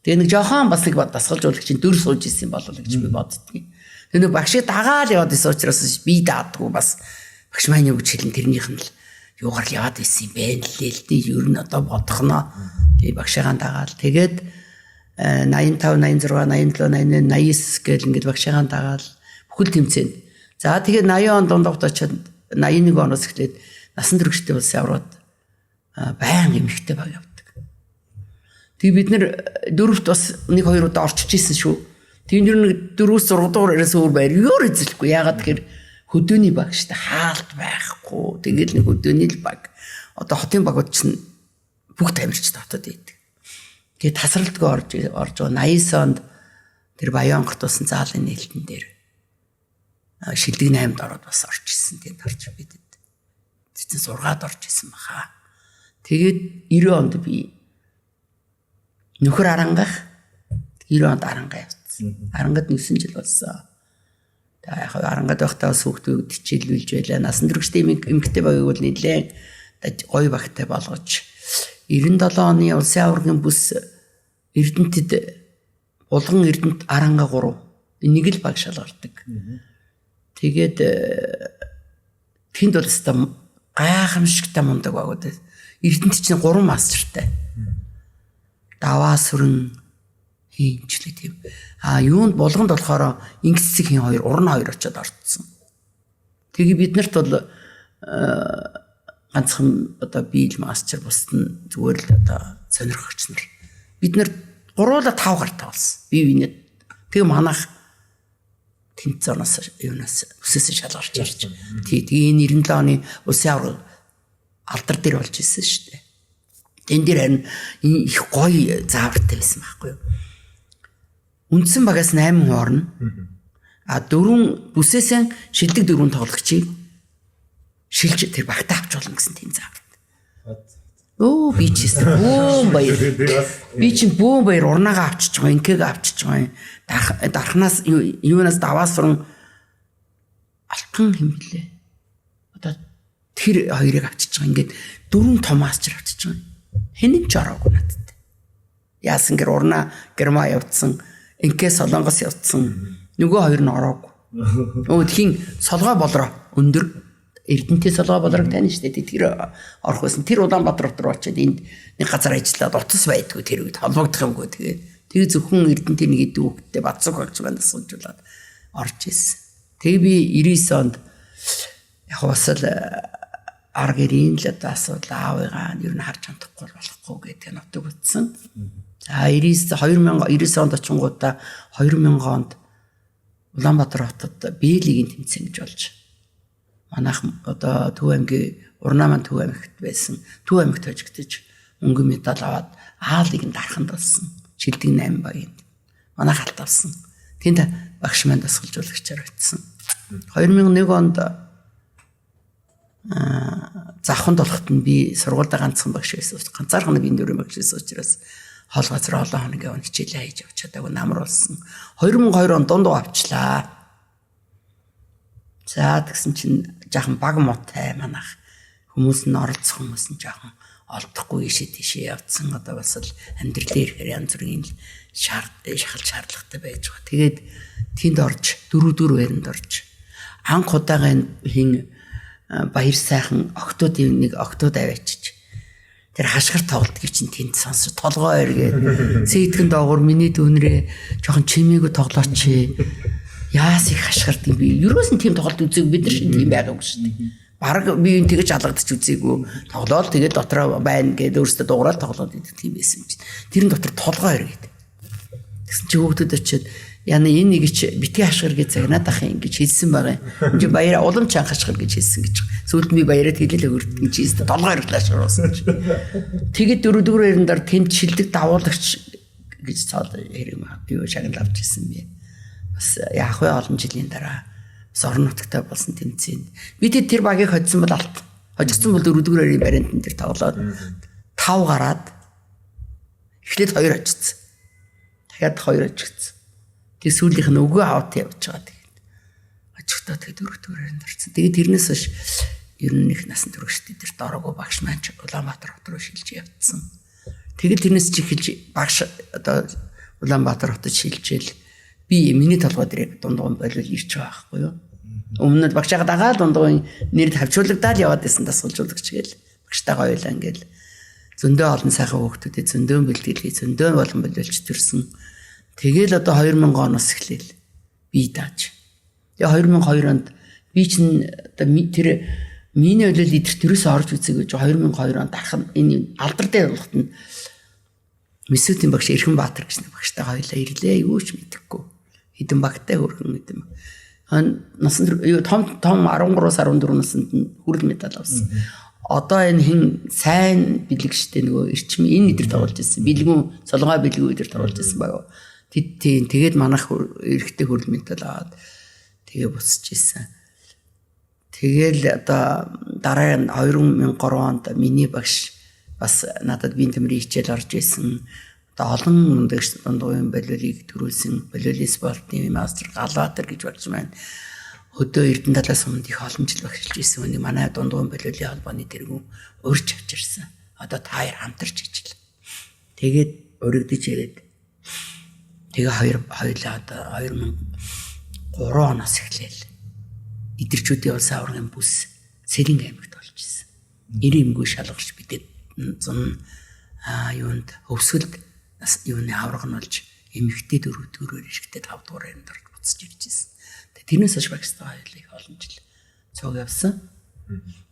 Тэгээ нэг жохон бас нэг дасгалжуулагчийн дүр сууж исэн болов гэж би боддгийг. Тэгээ нэг багшийг дагаал яваад исэн учраас би даадгүй бас багш маань юу гэж хэлэн тэрнийх нь л юугаар л яваад исэн юм бэ лээ л дээ. Ер нь одоо бодохноо. Тэгээ багшигаан дагаал. Тэгээд 85 86 87 88 89 гэл ингээд багшигаан дагаал бүхэл тэмцээнд. За тэгээд 80 он дунд овт очиод 81 оноос эхлээд насан туршидтэй улсын аврагд баян эмэгтэй баг явдаг. Тэгээ бид нэр дөрөвт бас 1 2 удаа орчиж исэн шүү. Тэгээ нэр нэг 4-6 дугаар ирэс өөр байр ёор эзэлэхгүй. Яагаад тэгэхээр хөдөөний баг шүү дээ. Хаалт байхгүй. Тэгэл нэг хөдөөний л баг. Одоо хотын багууд чинь бүх тамирчид хотод идэг. Тэгээ тасралтгүй орж орж 89 онд тэр Баян онгорт тусан заалын нээлтэн дээр шилдэг 8-д ороод бас орж исэн. Тэнд орж бидэд. Цэцэн 6-ад орж исэн баха. Тэгээд 90 онд би нөхөр арангах 90 онд арангаа явцсан. Арангад 9 жил болсон. Тэгээ яг арангад байхдаа бас хүүхдүүд хичээлүүлж байлаа. Насан туршдын эмэгтэй багийг бол нэлээд гоё багтай болгож 97 оны улсын аваргын бүс Эрдэнэтэд Булган Эрдэнэт Аранга 3 энийг л баг шалгардаг. Тэгээд тэнд бол өстой гайхамшигтай мундаг багууд. Эрдэнэт чинь 3 мастертай. Даваа сүрэн хийнчлээ тийм. А юунд Булганд болохоор Ингис цэцэг хин хоёр уран хоёр очиод орцсон. Тэгээ бид нарт бол ганцхан одоо би л мастер бусд нь зүгээр л одоо сонирхогч нар. Бид нар гуруула 5 гартай болсон. Би бинээ. Тэгээ манайх тэмцээнээс юунаас бүсээс шалгарч ирж. Тий, тэгээ энэ 97 оны улсын аварга алдар дээр болж исэн шүү дээ. Тэн дээр харин их гоё заавартай байсан байхгүй юу? Үндсэн багаас 8 хүн орно. А дөрвөн бүсээсээ шилдэг дөрвөн тоглогчийг шилж тэр багтаа авч болно гэсэн тийм заавар. Өө би ч гэсэн бөөн баяр. Би чинь бөөн баяр урнаагаа авчиж байгаа, инкэгээ авчиж байгаа. Дархнаас юунаас даваас суран алтан хэм блэ. Одоо тэр хоёрыг авчиж байгаа. Ингээд дөрвөн том мастер авчиж байгаа. Хинэн ч ороогүй надад. Яасан гэр урнаа Герман явцсан, инкэ Солонгос явцсан. Нөгөө хоёр нь ороогүй. Өө тхийн солгой болроо өндөр Эрдэнтийн солгой болрог тань шүү дээ. Тэр орох байсан. Тэр Улаанбаатар руу очиод энд нэг газар ажиллаад утас байдгүй тэр үед холбогдох юмгүй. Тэгээ тэр зөвхөн Эрдэнтийн нэг идэв хүүхдтэй Бацуг багч маань асуужуулаад орж ирсэн. Тэгээ би 99 онд яг бас л ар гэрийн л одоо асуудал аавыгаа ер нь харж чадахгүй болохгүй гэдэг нотог утсан. За 99 2099 онд очингуудаа 2000 онд Улаанбаатар хотод Б-лигийн тэмцээн гэж болж манайх одоо Төв аймгийн Урнаа маань Төв аймагт байсан. Төв аймагт хожигдож мөнгөн медаль аваад А лигийн дарханд болсон. Шилдэг 8 багийн. Манайх алт авсан. Тэнд багш маань дасгалжуулагчаар очсон. 2001 онд завханд болоход нь би сургуульд ганцхан багш байсан. Ганцаархан би энэ дөрвөн багш байсан учраас хол газар олон хоног явна хичээлээ хийж явж чадаагүй намар болсон. 2002 онд дунд авчлаа. За тэгсэн чинь жаахан баг муутай манайх хүмүүс нь оролцох хүмүүс нь жаахан олдохгүй ийшээ тийшээ явцсан. Одоо бас л амьдрал дээр янз бүрийн шахал шаардлагатай байж байгаа. Тэгээд тэнд орж 4-4 байранд орж анх удаага хин баяр сайхан октоодын нэг октод аваачиж тэр хашгир тоглодгийг чинь тэнд сонсож толгой эргээд цэдгэн доогуур миний дүүнрээ жоохон чимээгүй тоглооч яас их хашгирд юм би. Ерөөс нь тийм тоглолт үзээгүй бид нар шин тийм байгаагүй шүү дээ. Бараг би энэ тэгэж алгадчих үзээгүй. Тоглоол тэгээд дотроо байна гэдээ өөрөөсөө дуурал тоглоод идэг тийм байсан юм чинь. Тэрэн дотор толгой эргээд. Тэгсэн чи хүүхдүүд очиод яна энэ нэг чи битгий хашгир гэж загнаад ах юм гэж хэлсэн байгаа юм. Энд чи баяраа улам чанга хашгир гэж хэлсэн гэж. Сүүлд би баяраа хэлэл өгөрд гэж хэлсэн. Толгой эргэлээ хашгируулсан чи. Тэгээд дөрөвдүгээр эрен дээр тэнд шилдэг давуулагч гэж цаал хэрэг юу шагнал авч ирсэн би. Бас яах вэ, олон жилийн дараа бас орон нутагтай болсон тэмцээнд. Би тэр багийг хоцсон бол алт. Хожигдсон бол дөрөвдүгээр бариантан дээр тоглоод 5 гараад эхлээд 2 хожигдсон. Дахиад 2 хожигдсон. Тэг сүүлийнх нь өгөө аваад явж байгаа. Тэгээд хожигдоо тэгээд дөрөвдүгээр барианд орсон. Тэгээд тэрнээс хойш ер нь их насан туршид дээр дороогүй багш маань ч Улаанбаатар хот руу шилж явцсан. Тэгэл тэрнээс чи эхэлж багш одоо Улаанбаатар хотод шилжээл би миний толгой дээр яг дундгуун болол ирж байгаа байхгүй юу? Өмнө нь багшаага дагаад дундгуун нэр тавьчуулагдаад яваад исэн дасгалжуулагч гээл багштайгаа ойлаа ингээл зөндөө олон сайхан хүүхдүүдэд зөндөө бэлтгэлээ зөндөө болон боловч төрсөн. Тэгэл одоо 2000 оноос эхлээл би дааж. Тэгээ 2002 онд би чинь одоо тэр миний ойлол идэр төрөөс орж үзег гэж 2002 онд дарах энэ алдар дээр болоход нь Мисүтийн багш Эрхэн Баатар гэж нэг багштайгаа хоёлаа ирлээ. Юу ч мэдэхгүй. Хэдэн багтай хөрхөн хэдэн. Насан юу том том 13-аас 14 наснд нь хүрэл медаль авсан. Одоо энэ хин сайн бэлэг штэ нөгөө эрчим энэ өдр тоглож ирсэн. Бэлгүүн солонгой бэлгүүн өдр тоглож ирсэн баг. Тэд тийм тэгээд манайх эрэгтэй хүрэл медаль аваад тэгээ буцаж исэн. Тэгэл одоо дараа нь 2003 онд миний багш бас надад биеийн төмрийн хичээл орж исэн. Одоо олон мундаг дундуугийн болиулыг төрүүлсэн болиулын спортын мастер Галбаатар гэж багш маань хөдөө Эрдэнэ талаас өмнө их олон жил багшилж исэн. Үнийг манай дундуугийн болиулын холбооны тэргүүн урьж авчирсан. Одоо та хоёр хамтарч ижил. Тэгээд уригдаж ирээд тэгээ хоёулаа одоо 2003 оноос эхлээл идэрчүүдийн улсын аваргын бүс Сэрэн аймагт болж исэн. 90 эмгүй шалгарч бидэд 100 юунд өвсгөлд юуны аварга нь болж эмэгтэй дөрөвдүгээрээр эрэгтэй 5 дугаар байранд орж буцаж ирж исэн. Тэгээ тэрнээс хойш багштай хоёулаа их олон жил цуг явсан.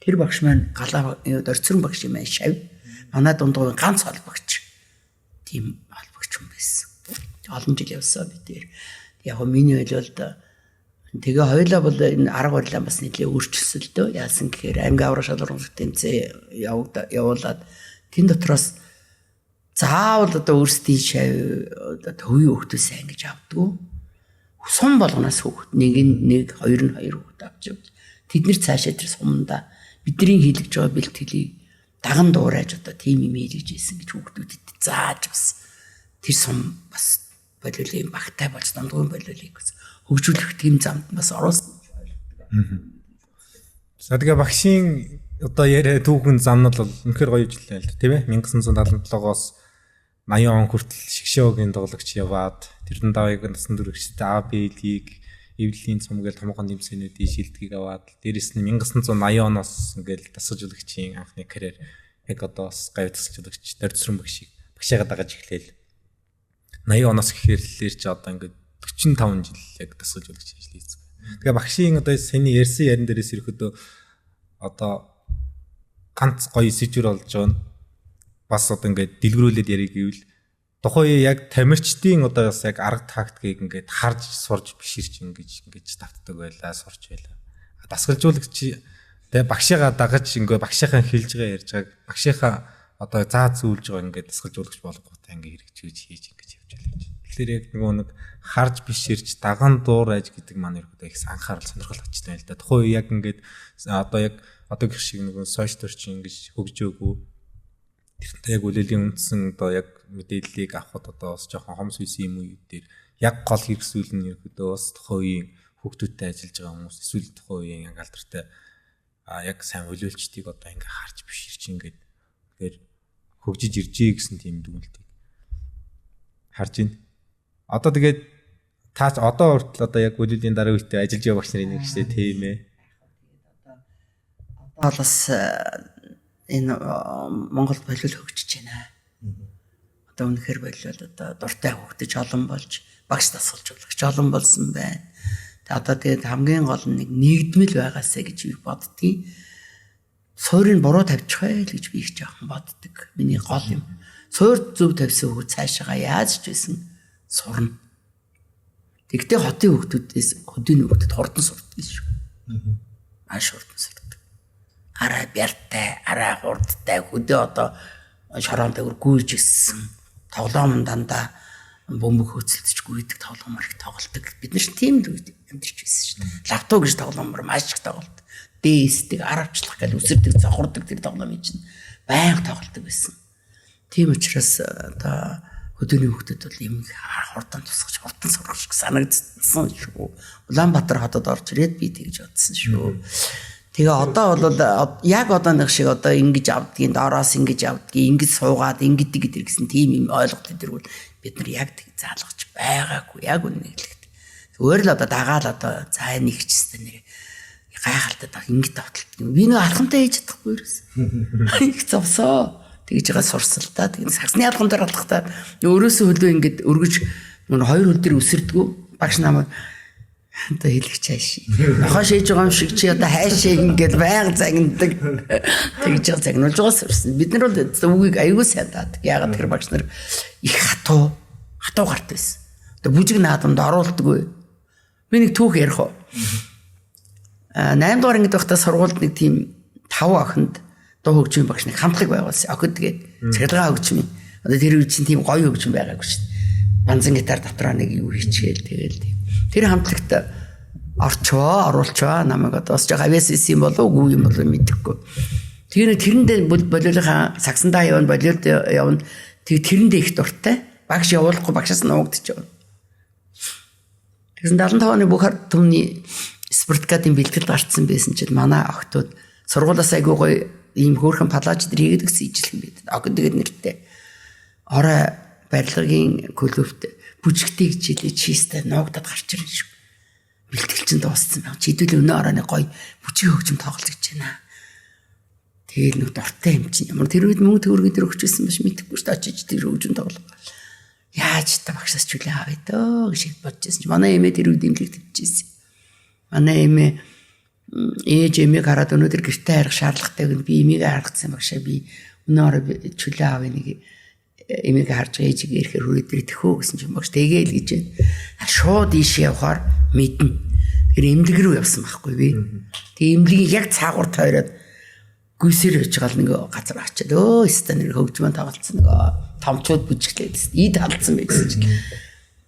Тэр багш маань галаа дорцрон багш юм аа шав. Манай дундуугийн ганц холбогч. Тийм холбогч хүн байсан. Олон жил явсан бид тэр. Яг гоо миний ойлолд тэгээ хоёулаа бол энэ арга барилаа бас нэлээ өөрчилсөн л дөө. Яасан гэхээр аймгийн аврах шалралт тэмцээн явуулаад тэн дотроос заавал одоо өөрсдийн шав одоо төвийн хүүхдүүд сайн гэж авдаггүй. Сум болгоноос хүүхд нэг нь нэг, хоёр нь хоёр хүүхд авч явж. Тэд нэр цаашаа тэр суманда бидний хийлгэж байгаа бэлтгэлийг даган дуурайж одоо тийм юм хийлгэж ийсэн гэж хүүхдүүдэд зааж бас тэр сум бас болиулын багтай болж дундгуун болиулыг бас хөгжүүлэх тийм замд бас оруулсан. За тэгээ багшийн одоо яриа түүхэн замнал бол үнэхээр гоё жилээ л тийм ээ. 1977-оос 80 он хүртэл шигшээгийн тоглогч яваад тэрдэн давыг насан туршид А Б лиг эвлэлийн цум гэл томгон тэмцээнүүдийн шилдгийг аваад дээрэс нь 1980 оноос ингээл дасгалжуулагчийн анхны карьер яг одоо бас гавь дасгалжуулагч Дорцрон багшийг багшаагаа дагаж эхлээл 80 оноос гэхээр ч одоо ингээд 45 жил яг дасгалжуулагч ажил хийсэн. Тэгээ багшийн одоо саяны ярьсан ярин дээрээс ирэхэд одоо ганц гоё сэжүр болж байгаа нь бас одоо ингээд дэлгэрүүлээд ярих гэвэл тухайн үе яг тамирчдын одоо бас яг арга тактикийг ингээд харж сурж биширч ингэж тавтдаг байлаа, сурч байлаа. Дасгалжуулагч тэгээ багшигаа дагаж ингээд багшийнхаа хэлж байгаа ярьж байгааг багшийнхаа одоо заа зүүлж байгаа ингээд дасгалжуулагч болготой ингээд хэрэгжиж хийж ингэж явж байлаа гэж. Тэгэхээр яг нөгөө нэг харж биширч даган дуурайж гэдэг маань ерөөдөө их анхаарал сонирхол авчтай байл да. Тухайн үе яг ингээд одоо яг одоогийнх шиг нөгөө сошиал орчин ингэж хөгжөөгүй. Тэрнтэй яг үлээлийн үндсэн одоо яг мэдээллийг авахд одоо бас жоохон хомс үйсэн юм уу дээр яг гол хэрэгсүүл нь ерөөдөө бас тухайн үеийн хүүхдүүдтэй ажиллаж байгаа хүмүүс эсвэл тухайн үеийн яг алдартай яг сайн хөлөөлчдийг одоо ингээ харж биширч ингээд тэгэхээр хөгжиж иржээ гэсэн тийм дүгнэлтийг харж байна. Одоо тэгээд таач одоо хүртэл одоо яг үлээлийн дараа үедээ ажиллаж байгаа багш нарын нэг шүү дээ тийм ээ. Одоо бас энэ Монгол болиул хөгжиж байна. Одоо үнэхээр болиул одоо дуртай хөгдөж олон болж багш дасгалжуулагч олон болсон байна. Тэгээ одоо тэгээд хамгийн гол нь нэг нэгдмэл байгаасаа гэж би боддгийг. Суурийг буруу тавьчих байл гэж би их жоохон боддог. Миний гол юм. Суур зөв тавьсан хүүхэд цаашаага яаж ч байсан сурна. Тэгтээ хотын хүүхдүүдээс хөдөөний хүүхдүүд хурдан сурдаг шүү. Маш хурдан сурдаг. Арай бяртай, арай хурдтай хөдөө одоо шорон дээгүүр гүйж өссөн. Тоглоом дандаа Бөмбөг хөөцөлдөж гүйдэг тоглоомор их тоглолдог. Бид нар тийм л үед амьдарч байсан шүү дээ. Лавтуу гэж тоглоомор маш их тоглолт. Дээсдэг, аравчлах гэж үсэрдэг, зохордог тэр тоглоомын чинь байнга тоглолдог байсан. Тийм учраас одоо хөдөөний хүүхдүүд бол юм хурдан тусгаж хурдан сурах шиг санагдсан шүү. Улаанбаатар хотод орж ирээд би тэгж бодсон шүү. Тэгээ одоо бол яг одоо нэг шиг одоо ингэж авдгийн, доороос ингэж авдгийн, ингэж суугаад ингэдэг гэдэг гэсэн тийм юм ойлголт дээр бол бид нар яг тэг заалгаж байгаагүй. Яг үнэ хэлэхэд. Зүгээр л одоо дагаал одоо за нэг ч гэсэн нэр гайхалтай даа ингэж давталт. Би нэг алхамтай хийж чадахгүй ерөөс. Их зовсоо. Тэгж байгаа сурсал та. Тэгээ сагсны алхам дээр алхахдаа өөрөөсөө хөлөө ингэж өргөж нэг хоёр хөл дээр үсэрдгүү. Багш намайг одоо хэлэх чааш. Нохоо шээж байгаа юм шиг чи одоо хайшаа ингээд байнга загнадаг. Тэгж байгаа загнуулж байгаа сурсан. Бид нар бол үгийг аягүй сайн даадаг. Яагаад тэр багш нар их хатуу гарт байсан. Одоо бүжиг наадамд оруулдаггүй. Би нэг түүх ярих уу. 8 дугаар ангид байхдаа сургуульд нэг тийм 5 охинд дуу хөгжмийн багш нэг хамтлаг байгуулсан. Охид гээд цахилгаан хөгжмийн. Одоо тэр үед чинь тийм гоё хөгжим байгаагүй шүү дээ. Банзан гитар дотроо нэг юу хийчихээл тэгэл тийм. Тэр хамтлагт орчвоо, оруулчваа намайг одоо бас жоо авьяас исэн юм болов уу, үгүй юм болов мэдэхгүй. Тэр тэрэндээ болиулынхаа сагсандаа явна, болиулд явна. Тэг тэрэндээ их дуртай. Багш явуулахгүй багшаас нуугдчих явна. Тэгсэн 75 оны бүх ард түмний спорткадын бэлтгэл гарцсан байсан чинь манай охтууд сургуулиас айгуу гоё ийм хөөрхөн палаж дээр хийгээд гэсэн ижлэх юм байд. Охид тэгээд нэртэй. Орой барилгын клубт бүжигтэй хичээлээ чистэй нуугдаад гарч ирэн шүү. Бэлтгэл чинь дууссан байх. Чидүүл өнөө оройны гоё бүжиг хөгжим тоглож гэж байна. Тэгэл нэг дуртай юм чинь ямар тэр үед мөнгө төгрөг дээр өгчээсэн биш мэдэхгүй шүү дээ. Очиж тэр хөгжим тоглох. Яаж та багшаас чөлөө авъя дөө гэж бодож байсан чинь манай эмээ тэр үед имлэг тавьчихсэн. Манай эмээ ээж эмээг хараад өнөөдөр гэртээ харих шаардлагатай гэнэ би эмээгээ харгацсан багшаа би өнөө орой чөлөө авъя нэг эмээг харж байгаа ээжигээ ирэхээр хүрээд ирэх хөө гэсэн чинь багш тэгээл гэж байна. Шууд ийш явахаар мэднэ. Тэр эмнэлэг рүү явсан байхгүй би. Тэгээ эмнэлгийн яг цаагуур тойроод гүйсээр явж байгаа л нэг газар очиад өө өстө нэр хөгжмөн тоглолцсон нөгөө томчууд бүжиглээд ид халдсан байсан чинь.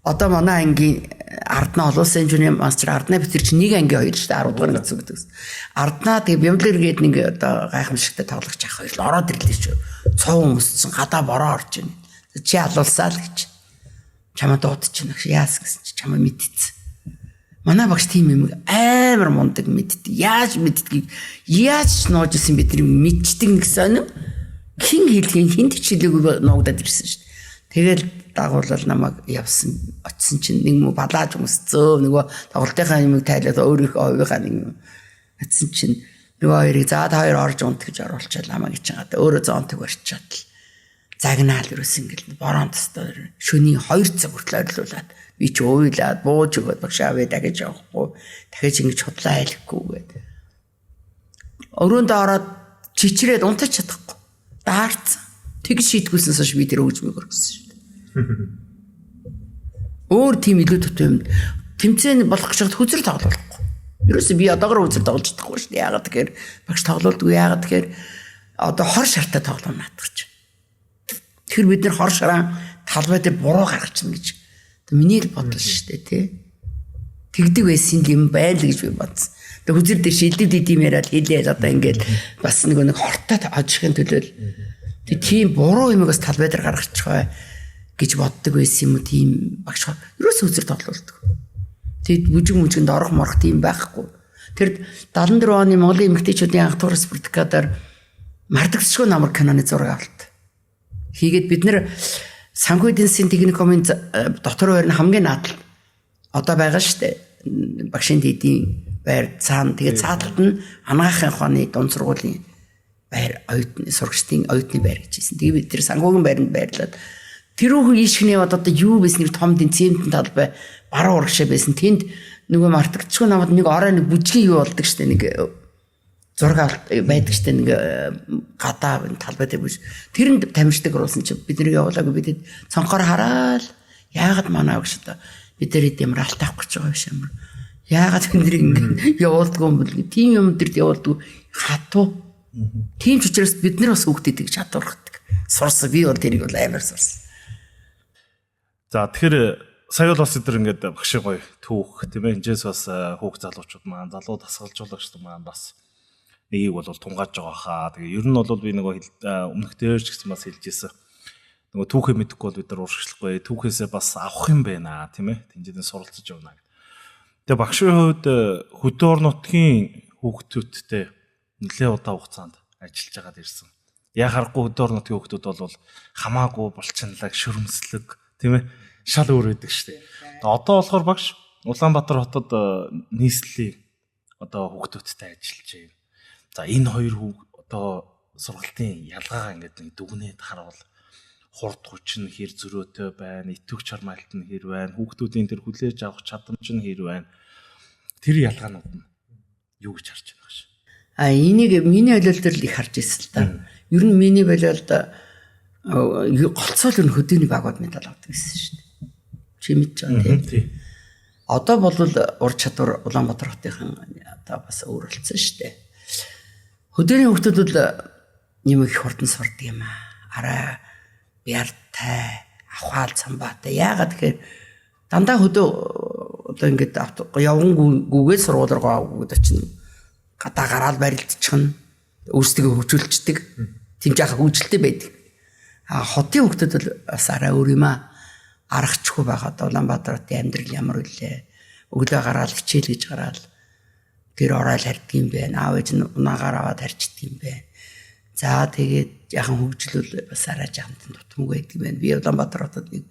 Одоо манай ангийн Арднаа олон улсын инженерийн мастер Арднаа бид тэр чинь нэг ангийн хоёр шүү дээ 10 дугаар анги зүгдэг. Арднаа тэгээ Бямлэр гээд нэг одоо гайхамшигтай тоглогч ах хоёр л ороод ирлээ шүү. Цов хүмүүс чинь гадаа бороо орж ийн. Чи алуулсаа л гэж. Чамаа дуудаж чинь яас гэсэн чи чамаа мэдчихсэн. Манай багш тийм юм амар мундаг мэддэг. Яаж мэддгийг яаж ч нууж исэн бид нар мэдчихдэг нэг сонин. Хин хэлхийн хинт ч хэлээгүй нуугдаад ирсэн шүү дээ. Тэгэл дагуулал намайг явсан очисон чинь нэг мө балааж өмсцөө нөгөө тоглолтынхаа юмыг тайлаад өөрийнхөө хувийнхаа нэг юм очисон чинь нөгөө хоёрыг за та хоёр орж унт гэж оруулчаад намайг чинь гадаа өөрөө зонтог барьчаад л загнаал ерөөс ингээл борон тостой шөнийн 2 цаг хүртэл орилуулад би ч уйлаад бууж өгөөд багш авъя дахиж явахгүй дахиж ингэж худлаа айлахгүй гээд өрөөндөө ороод чичрээд унтаж чадахгүй даарцсан тэг шийтгүүлсэн хойш би тэр хөгжмийг өргөсөн шүү. Өөр тийм илүү дутуу юм тэмцээн болох гэж хад хүзэр тоглохгүй. Ерөөсөө би одоогор хүзэр тоглож чадахгүй шүү дээ. Яагаад тэгэхээр багш тоглолдгүй. Яагаад тэгэхээр одоо хор шартай тоглоом наадах чинь. Тэгэхээр бид нар хор шараа талбай дээр буруу гаргачихна гэж. Миний л бодол шүү дээ, тий. Тэгдэг байсан юм байл гэж би бодсон. Тэгээ хүзэр дээр шилдэг дидэм яриад хэлээл одоо ингээд бас нэг хортой хожихын төлөө тэг тийм буруу юмыг бас талбай дээр гаргачих бай гэж боддог байсан юм уу тийм багш ерөөсөө үзэр тоглолдог. Тэгэд бүжиг мүжигэнд орох морох тийм байхгүй. Тэр 74 оны Монголын эмэгтэйчүүдийн анх тур спартакадаар мартагдчихгүй намар киноны зураг авалт. Хийгээд бид нэр санхүү эдийн засгийн техникумын дотор байр нь хамгийн наадал одоо байгаа шүү дээ. Багшийн дэдийн байр цаана тэгээд цааталт нь анагаахын ухааны дунд сургуулийн байр оюутны сурагчдын оюутны байр гэж хэлсэн. Тэгээд бид тэр санхүүгийн байранд байрлаад тэрүүхэн ийшгний яваад одоо юу байсан нэг том дэн цементэн талбай баруун урагшаа байсан. Тэнд нөгөө мартагдчихгүй намд нэг орой нэг бүжгийн юу болдог штэ нэг зураг байдаг штэ нэг гадаа талбай дээр бүж. Тэрэнд тамирчдаг оруулсан чи бид нэг явуулаагүй бидэд цонхоор хараал яагаад манай багш одоо бид нар ямар алтаах гэж байгаа юм шиг юм. Яагаад бид нар ингэ явуулдгүй юм бэл тийм юм дээр явуулдгүй хатуу. Тийм ч учраас бид нар бас хүүхдэд гэж чадвархдаг. Сурсан би бол тэрийг бол амар сурсан. За тэгэхээр сая бол бас эдгээр ингээд багшийн гоё түүх тийм ээ. Энэс бас хүүхд залуучууд маань, залуу дасгалжуулагчид маань бас нэгийг бол тунгааж байгаа хаа. Тэгээ ер нь бол би нөгөө өмнөх дээр ч гэсэн бас хэлж ирсэн. Нөгөө түүхээ мэдэхгүй бол бид нар урагшлахгүй. Түүхээсээ бас авах юм байна тийм ээ. Тэнцээдэн суралцаж явна гэдэг. Тэгээ багшийн хувьд хөдөө орон нутгийн хүүхдүүдтэй нэлээд удаан хугацаанд ажиллаж байгаад ирсэн. Яг харахгүй хөдөө орон нутгийн хүүхдүүд бол хамаагүй булчинлаг, шүрмслэг тийм ээ шал өөр байдаг шүү дээ. Одоо болохоор багш Улаанбаатар хотод нийслэлийн одоо хүүхдүүдтэй ажиллаж байна. За энэ хоёр одоо сургалтын ялгаагаа ингээд нэг дүгнээд харуул хурд хүч нь хэр зөрөөтэй байна, идэвх чармайлт нь хэр байна, хүүхдүүдийн тэр хүлээж авах чадамж нь хэр байна. Тэр ялгаанууд нь юу гэж харж байна гэж. А энийг миний болол дээр л их харж ирсэн л да. Ер нь миний бололд голцоол нь хөдөөний багууд медаль авдаг гэсэн шүү дээ. Чи мэдж байгаа тийм. Одоо бол ур чадвар Улаанбаатар хотынхан одоо бас өөр болсон шүү дээ. Хөдөөний хүүхдүүд бол юм их хурдан сурдаг юм аа. Арай бяртай, авхаал цамбаатай. Яагаад тэгэхээр дандаа хөдөө одоо ингээд явган гүгээ сургууль руу гүгэд очино. Гадаа гараал барилдчихна. Өөрсдөө хөгжүүлчихдэг. Тийм жаахан хөгжилтэй байдаг. А хотын хүүхдүүд бол бас арай өөр юм аа. Аргачгүй байгаа. Улаанбаатар хотын амьдрал ямар вүлээ. Өглөө гараал хичээл гэж гараал гэр оройл харьдаг юм байна. Аав ээж нь унаагаар аваад харьчдаг юм байна. За тэгээд яхан хөгжлөл бас арай жаахан тутамгүй байдаг юм байна. Би Улаанбаатар хотод нэг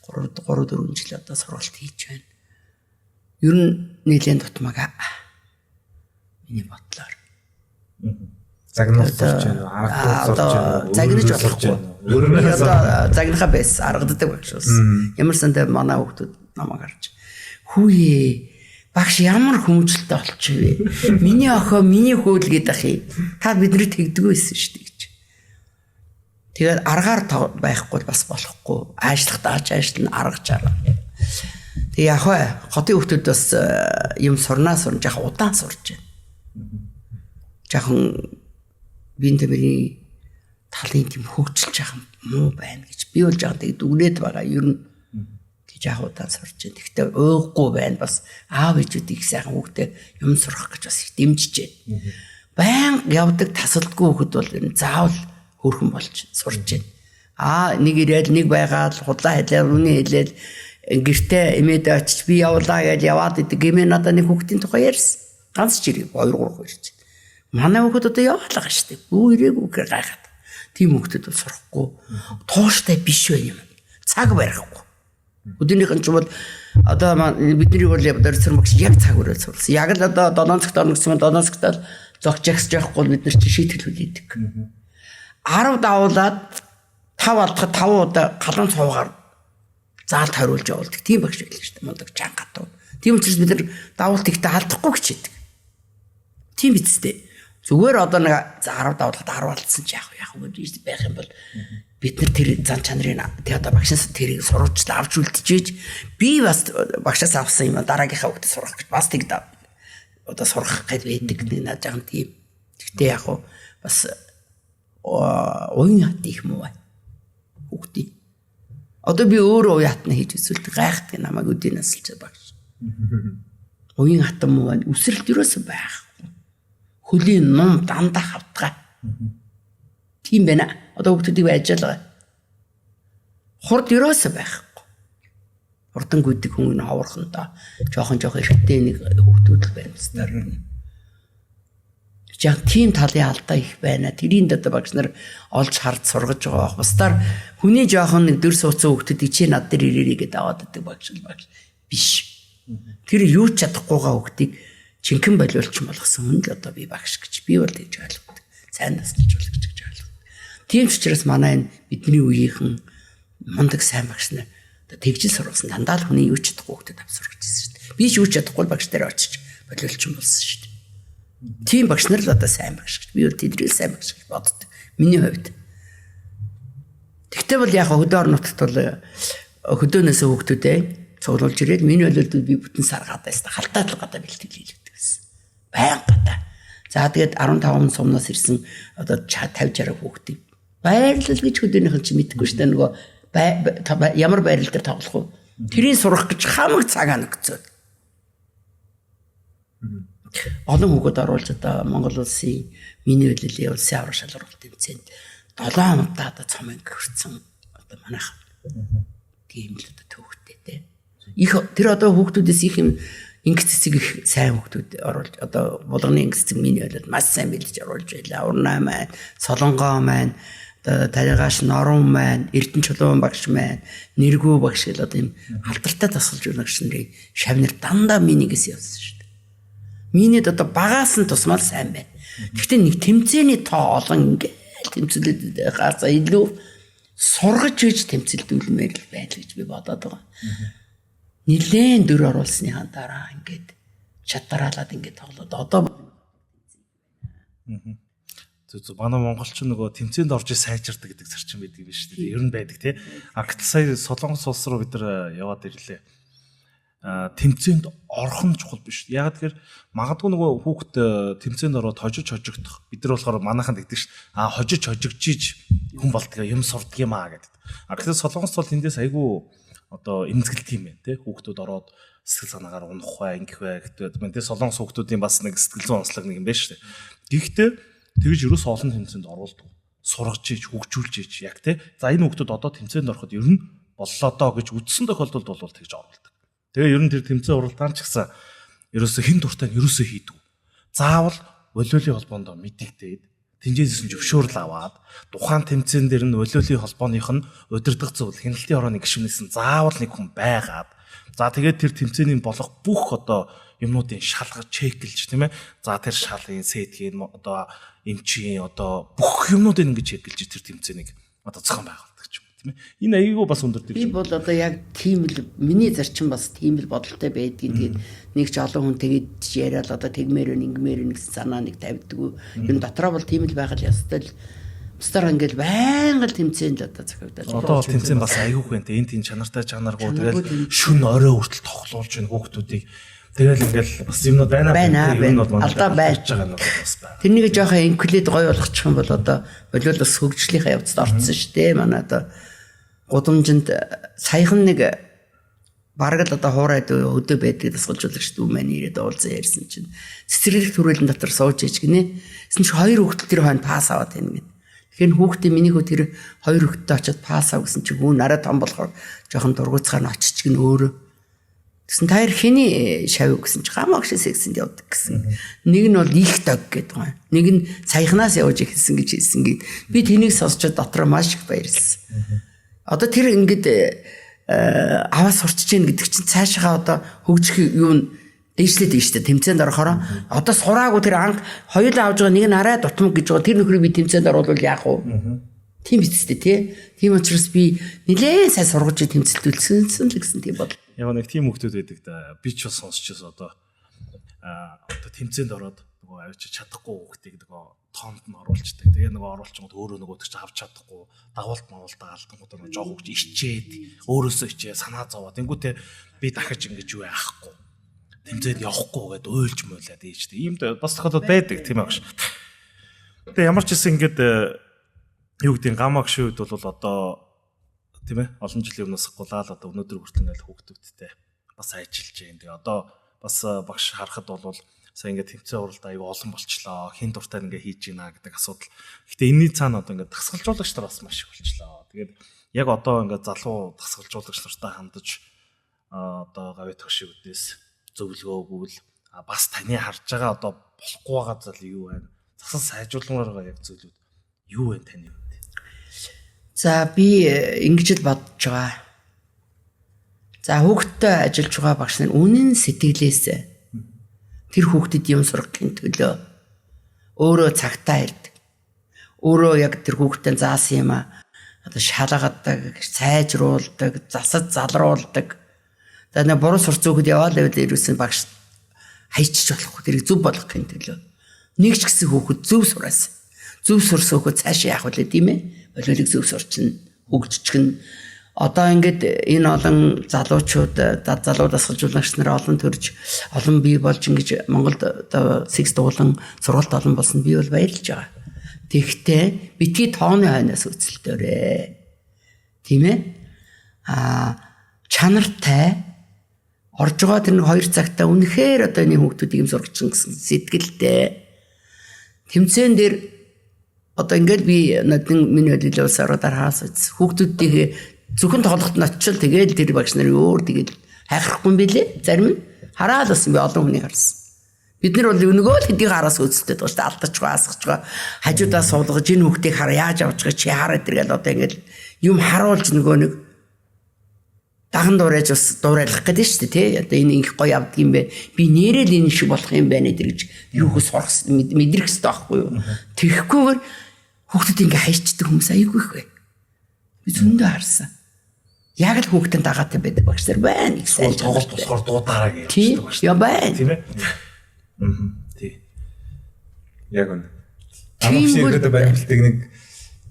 3 3 4 жил одоо сургалт хийж байна. Ер нь нийлэн тутмаг миний бодлоор. Загнаж сурч байна уу? Арга сурч байна уу? Загнаж болохгүй. Өөрөө одоо загнахаа байсан, аргадаг багш бас. Ямар сандаа манай хүүхдүүд намайг харж хүүе багш ямар хүмүүжлэлтэй болчих вэ? Миний охин миний хөөл гэдэг ах юм. Та биднийг тэгдэггүй байсан шүү дээ гэж. Тэгээд аргаар байхгүй бас болохгүй. Аашлах дааж аашлна, аргаж арга. Тэг яг вэ хотын хүүхдүүд бас юм сурнаа сурн жаахан удаан сурч байна. Жаахан биеийн тамирын талын тийм хөгжил жаахан муу байна гэж би бол жаахан тэг дүгнээд байгаа. Ер нь гэж яг удаан сурч байна. Гэхдээ ууггүй байна бас аав ээжүүд их сайхан хүүхдээ юм сурах гэж бас их дэмжиж байна. Баян явдаг тасалдгүй хүүхэд бол ер нь заавал хөөрхөн болж сурч байна. Аа нэг ирээл нэг байгаал худлаа хэлээл үний хэлээл гэртээ эмээд очиж би явлаа гэж яваад идэг. Гэмээ надад нэг хүүхдийн тухай ярьсан. Ганц ч ирээ 2 3 ирж. Манай хүүхэд одоо яваалаа шүү дээ. Бүү ирээгүй гэхээр гайхаад. Тийм хүүхдэд бол сурахгүй. Тууштай биш байх юм. Цаг барихгүй. Өдөөнийх нь ч бол одоо бидний бол дөрсөр багш яг цаг өрөөл сурлсан. Яг л одоо 7 цагт орно гэсэн 7 цагт л зогч ягсж явахгүй бид нар чи шийтгэл хүлээдэг. 10 давуулаад 5 алдахад 5 удаа галан цуугаар заалт хариулж явуулдаг. Тийм багш байлаа шүү дээ. Мундаг чанга гатуу. Тийм учраас бид нар давуулт ихтэй алдахгүй гэж хэлдэг. Тийм биз дээ. Зүгээр одоо нэг 10 давуулахад 10 алдсан ч яах вэ? Яг үгүй байх юм бол бид нар тэр зан чанарыг тэг одоо багшаас тэрийг сурвалжлаа авч үлдчихэж би бас багшаас авсан юм дараагийнхаа хүүхдэд сурах гэж бас тэг одоо сурах гэж байдаг нэг над жаахан тийм. Гэхдээ яг уу бас уян хат их муу бай. Хүүхдийн. Одоо би өөрөө уян хатна хийж үзүүлдэг гайхдаг намайг өдний насалж багш. Уян хатан муу байна. Үсрэлт юусэн байхгүй. Хөлийн ном дандаа хавтгай. Тийм байна. Одоо хүүхдүүдийг байж л байгаа. Хурд юусэн байхгүй. Хурдан гүйдэг хүн нь ховорхондоо жоохон жоохон эрэгтэй нэг хүүхдүүд л байна бусдаар. Яг тийм талын алдаа их байна. Тэрийг одоо багш нар олж харж сургаж байгаа байх. Бусдаар хүний жоохон нэг дэр сууцсан хүүхдүүд чи над дээр ирээрэй гэдээ аваад байдаг багш л багш биш. Тэр юу ч чадахгүйгаа хүүхдийг жинхэнэ болиулчин болгосон хүн л одоо би багш гэж би бол тэгж ойлгодог. Сайн насалжуулагч гэж ойлгодог. Тийм ч учраас манай энэ бидний үеийнхэн мундаг сайн багш нар одоо тэгжил сургасан дандаа л хүний юу ч чадахгүй хүүхдэд авч сургаж ирсэн шүү дээ. Би ч юу ч чадахгүй багш дээр очиж болиулчин болсон шүү дээ. Тийм багш нар л одоо сайн багш гэж би бол тэднийг сайн багш гэж боддог. Миний хувьд. Тэгтээ бол яг хөдөө орон нутагт бол хөдөөнөөс хүүхдүүдээ цуглуулж ирээд миний бололд би бүтэн сар гадаа байсан. Халтаа л гадаа бэлтгэл хийлгэдэг гэсэн. Баян гадаа. За тэгээд 15 сумнаас ирсэн одоо 50 60 хүүхдийг баярлал гэж хөдөөнийх нь чи мэдэхгүй шүү дээ нөгөө Ямар байрал дээр тоглох вэ? Тэрийг сурах гэж хамаг цагаа нөхцөө. Олон хүүхэд оруулж одоо Монгол улсын миний хөлөлийн улсын аврах шалралт тэмцээнд 7 удаа одоо цом анги хүрсэн одоо манайх тийм л одоо төвхтэй те. Их тэр одоо хүүхдүүдээс их юм инг цэцэг их сайн хүүхдүүд оруулж одоо булганы инг цэцэг миний хөлөд маш сайн бэлдэж оруулж байлаа. Урнаа маань, Солонгоо маань, одоо Таригаш Норон маань, Эрдэнэ Чулуун багш маань, Нэргүү багш гэл одоо юм алдартай дасгалжуулагч нарын шавнар дандаа минигээс явсан шүү дээ. Минийд одоо багаас нь тусмал сайн байна. Гэхдээ нэг тэмцээний тоо олон ингээл тэмцэлээд байхаасаа илүү сургаж иж тэмцэлдүүлмээр л байл гэж би бодоод байгаа. Нилээн дөр оруулсныхаа дараа ингээд чадраалаад ингээд тоглоод одоо Зүг зүг манай монголч нөгөө тэмцээнд орж сайжирдаг гэдэг зарчим байдаг юм шүү дээ. Ер нь байдаг тий. А гэтэл сая Солонгос улс руу бид нар яваад ирлээ. Тэмцээнд орох нь чухал биш. Яг тэгэхээр магадгүй нөгөө хүүхэд тэмцээнд ороод хожиж хожигдох. Бид нар болохоор манайханд гэдэг ш. А хожиж хожигдчихиж хүн болдгоо юм сурдаг юм аа гэдэг. А гэтэл Солонгос бол тэндээс айгүй одоо эмзэгэлт юм байна тий. Хүүхдүүд ороод сэтгэл санаагаар унах бай, ингэх бай гэдэг. Тэ Солонгос хүүхдүүдийн бас нэг сэтгэл зүйн онцлог нэг юм байна шүү дээ. Гэхдээ тэгж ерөөс олон тэмцээнд оруулдаг. Сургаж иж, хөгжүүлж иж яг тий. За энэ хүүхдүүд одоо тэмцээнд ороход ер нь боллоо доо гэж үздсэн тохиолдолд бол тэгж оруулдаг. Тэгээ ер нь тэр тэмцээн уралдаан ч гэсэн ерөөсө хэн дуртай нь ерөөсө хийдэг. Заавал волейболын холбоонд мэдэгдээд тэнцээсээс нь зөвшөөрөл аваад тухайн тэмцээн дээр нь волейболын холбооных нь удирдах зөвлөл хяналтын хорооны гишүүнээс нь заавал нэг хүн байгаад за тэгээд тэр тэмцээний болох бүх одоо юмнуудын шалгаж чеклж тийм ээ. За тэр шалын сэтгийн одоо эмчийн одоо бүх юмнуудыг ингэж чеклж тэр тэмцээнийг одоо зохион байгуулдаг ч юм тийм ээ. Энэ аяйгуу бас өндөр дэгж. Би бол одоо яг тийм л миний зарчим бас тийм л бодолтой байдгийг. Тэгээд нэг ч олон хүн тэгээд яриад одоо тэгмээр вэ ингэмээр вэ гэсэн санаа нэг тавьдаггүй. Ер нь дотроо бол тийм л байх л ёстой л. Бусдаар ингээл байнга л тэмцээнд одоо зохиогдоод. Одоо бол тэмцээн бас айгүйх байна те. Энд тийм чанартай чанаргүй тэгэл шүн орой хүртэл тоглуулж байна хүүхдүүдийг. Тэгэл ингээл бас юмнууд байна. Юм бол алдаа байж байгаа юм бас байна. Тэрнийг жоохон инклээд гоё болгочих юм бол одоо волейбол бас хөгжлийнхаа явцад орцсон шүү дээ. Манай одоо гудамжинд саяхан нэг бараг л одоо хуурайд өдөө байдаг дасгалжуулагч дүү маань ирээд уулзан ярьсан чинь цэцэрлэг түрээлэн дотор сууж иж гинэ. Тэсэн чи хоёр хүүхэд тэр хойно пас аваад байна гэд. Тэгэхээр хүүхдээ миний хүү тэр хоёр хүүхэдтэй очиод пас ав гэсэн чи хүү нараа том болохоор жоохон дургуйцгаар нь очиж гин өөрөө. Тэгсэн та хоёр хэний шав гэсэн чи гамаа агш сексэнд явдаг гэсэн. Нэг нь бол их дог гэдэг юм. Нэг нь саяхнаас явж эхэлсэн гэж хэлсэн гээд би тэнийг сонсчод дотроо маш их баярлсан. Одоо тэр ингээд аваа сурчиж гин гэдэг чинь цаашаа одоо хөгжих юм дээшлээд байна шүү дээ. Тэмцээнд орохороо одоо сураагүй тэр анх хоёулаа авж байгаа нэг нь арай дутмаг гэж байгаа. Тэр нөхрийг би тэмцээнд оруулвал яах вэ? Тийм биз дээ тий. Тийм учраас би нилээн сайн сургаж тэмцэлдүүлсэн л гэсэн тийм бодол. Яг нэг тийм хүмүүс байдаг да. Би ч бас сонсч байсан одоо одоо тэмцээнд ороод нөгөө авчиж чадахгүй хүүхдийг нөгөө тоонд нь оруулцдаг. Тэгээ нөгөө оруулчингууд өөрөө нөгөө ч авч чадахгүй дагуулт мауултаа алдангууд нөгөө жоох хүүхд ичээд өөрөөсөө ичээ санаа зовоо. Тэнгүүтээ би дахиж ингэж юу яахгүй. Тэмцээнд явахгүй гэдээ уйлж муулаад ийжтэй. Ийм бас тохиолдол байдаг тийм ээ багш. Тэгээ ямар ч гэсэн ингээд юу гэдэг нь гамаа гшийн үед бол одоо тийм ээ олон жилийн өмнөөс гулаал одоо өнөөдөр хүртэл ингээл хүүхдүүдтэй бас ажиллаж байна. Тэгээ одоо бас багш харахад бол сая ингээд тэмцээн уралдаа аюу олон болчлоо. Хин дуртай ингээ хийж гинэ гэдэг асуудал. Гэтэ энэний цаана одоо ингээд дасгалжуулагч нар бас маш их болчлоо. Тэгээд яг одоо ингээд залуу дасгалжуулагч нартай хандаж одоо гавь төгшийн үднээс зөвлөгөөгүүл бас таны харж байгаа одоо болохгүй байгаа зүйл юу байна? Засал сайжруулмаар байгаа яг зүйлүүд юу вэ таны хувьд? За би ингэж л бодож байгаа. За хүүхдтэй ажиллаж байгаа багш нар үнэн сэтгэлээс тэр хүүхдэд юм сургахын төлөө өөрөө цагтаа ирдэг. Өөрөө яг тэр хүүхдэд заасан юм а одоо шалгадаг, сайжруулдаг, засаж залруулдаг. За нэг буруу сурц хүүхэд яваал байвал ерөөсөн багш хайчиж болохгүй тэрийг зөв болгохын төлөө. Нэг ч гэсэн хүүхэд зөв сураасан. Зөв сурсан хүүхэд цаашаа яах вэ тийм ээ? Волейболыг зөв сурчин, хөгжчихнө. Одоо ингээд энэ олон залуучууд, залуу дасгалжуулагч нар олон төрж, олон бий болж ингэж Монголд одоо секс дуулан сургалт олон болсон би бол баярлж байгаа. Тэгэхдээ битгий тооны хойноос өцөлдөөрэй. Тийм ээ? Чанартай орж байгаа тэр нэг 2 цагтаа үнэхээр одоо энэ хүүхдүүдийг юм сургачин гэсэн сэтгэлтэй тэмцээн дээр одоо ингээд би нодон миний болил улс ороод харахаас хүүхдүүдийг зөвхөн тоглоход нь очил тэгэл тэр багш нарын өөр тэгэл хайхрахгүй юм билээ. Зарим нь хараад бас би олон хүний харсан. Бид нар бол нөгөө л хэдийг хараас үзэлтэй байгаа шүү дээ. Алдчихгаа, асгachгаа, хажуудаа суулгаж энэ хүүхдийг хар яаж авч байгаа чи хараа тэргээл одоо ингээд юм харуулж нөгөө нэг даган дуурайж бас дуурайлах гэдэг шүү дээ тий. Одоо энэ их гоё авдаг юм бэ. Би нэрэл энэ шиг болох юм байна гэдэг гэж юу хөө сурах мэдрэх хэрэгтэй байхгүй юу. Тэгэхгүйгээр хүүхдүүд ингээ хайчдаг хүмүүс аягүй их бай. Би зөндөө харсан. Яг л хүүхдэн дагаатай байдаг багш нар байна. Их сайн тоглолт болохоор дуудаараа гэж хэлдэг багш. Яа байна. Тийм ээ. Тий. Яг үнэ. Амгш ерөөдөө баримтлагдаг нэг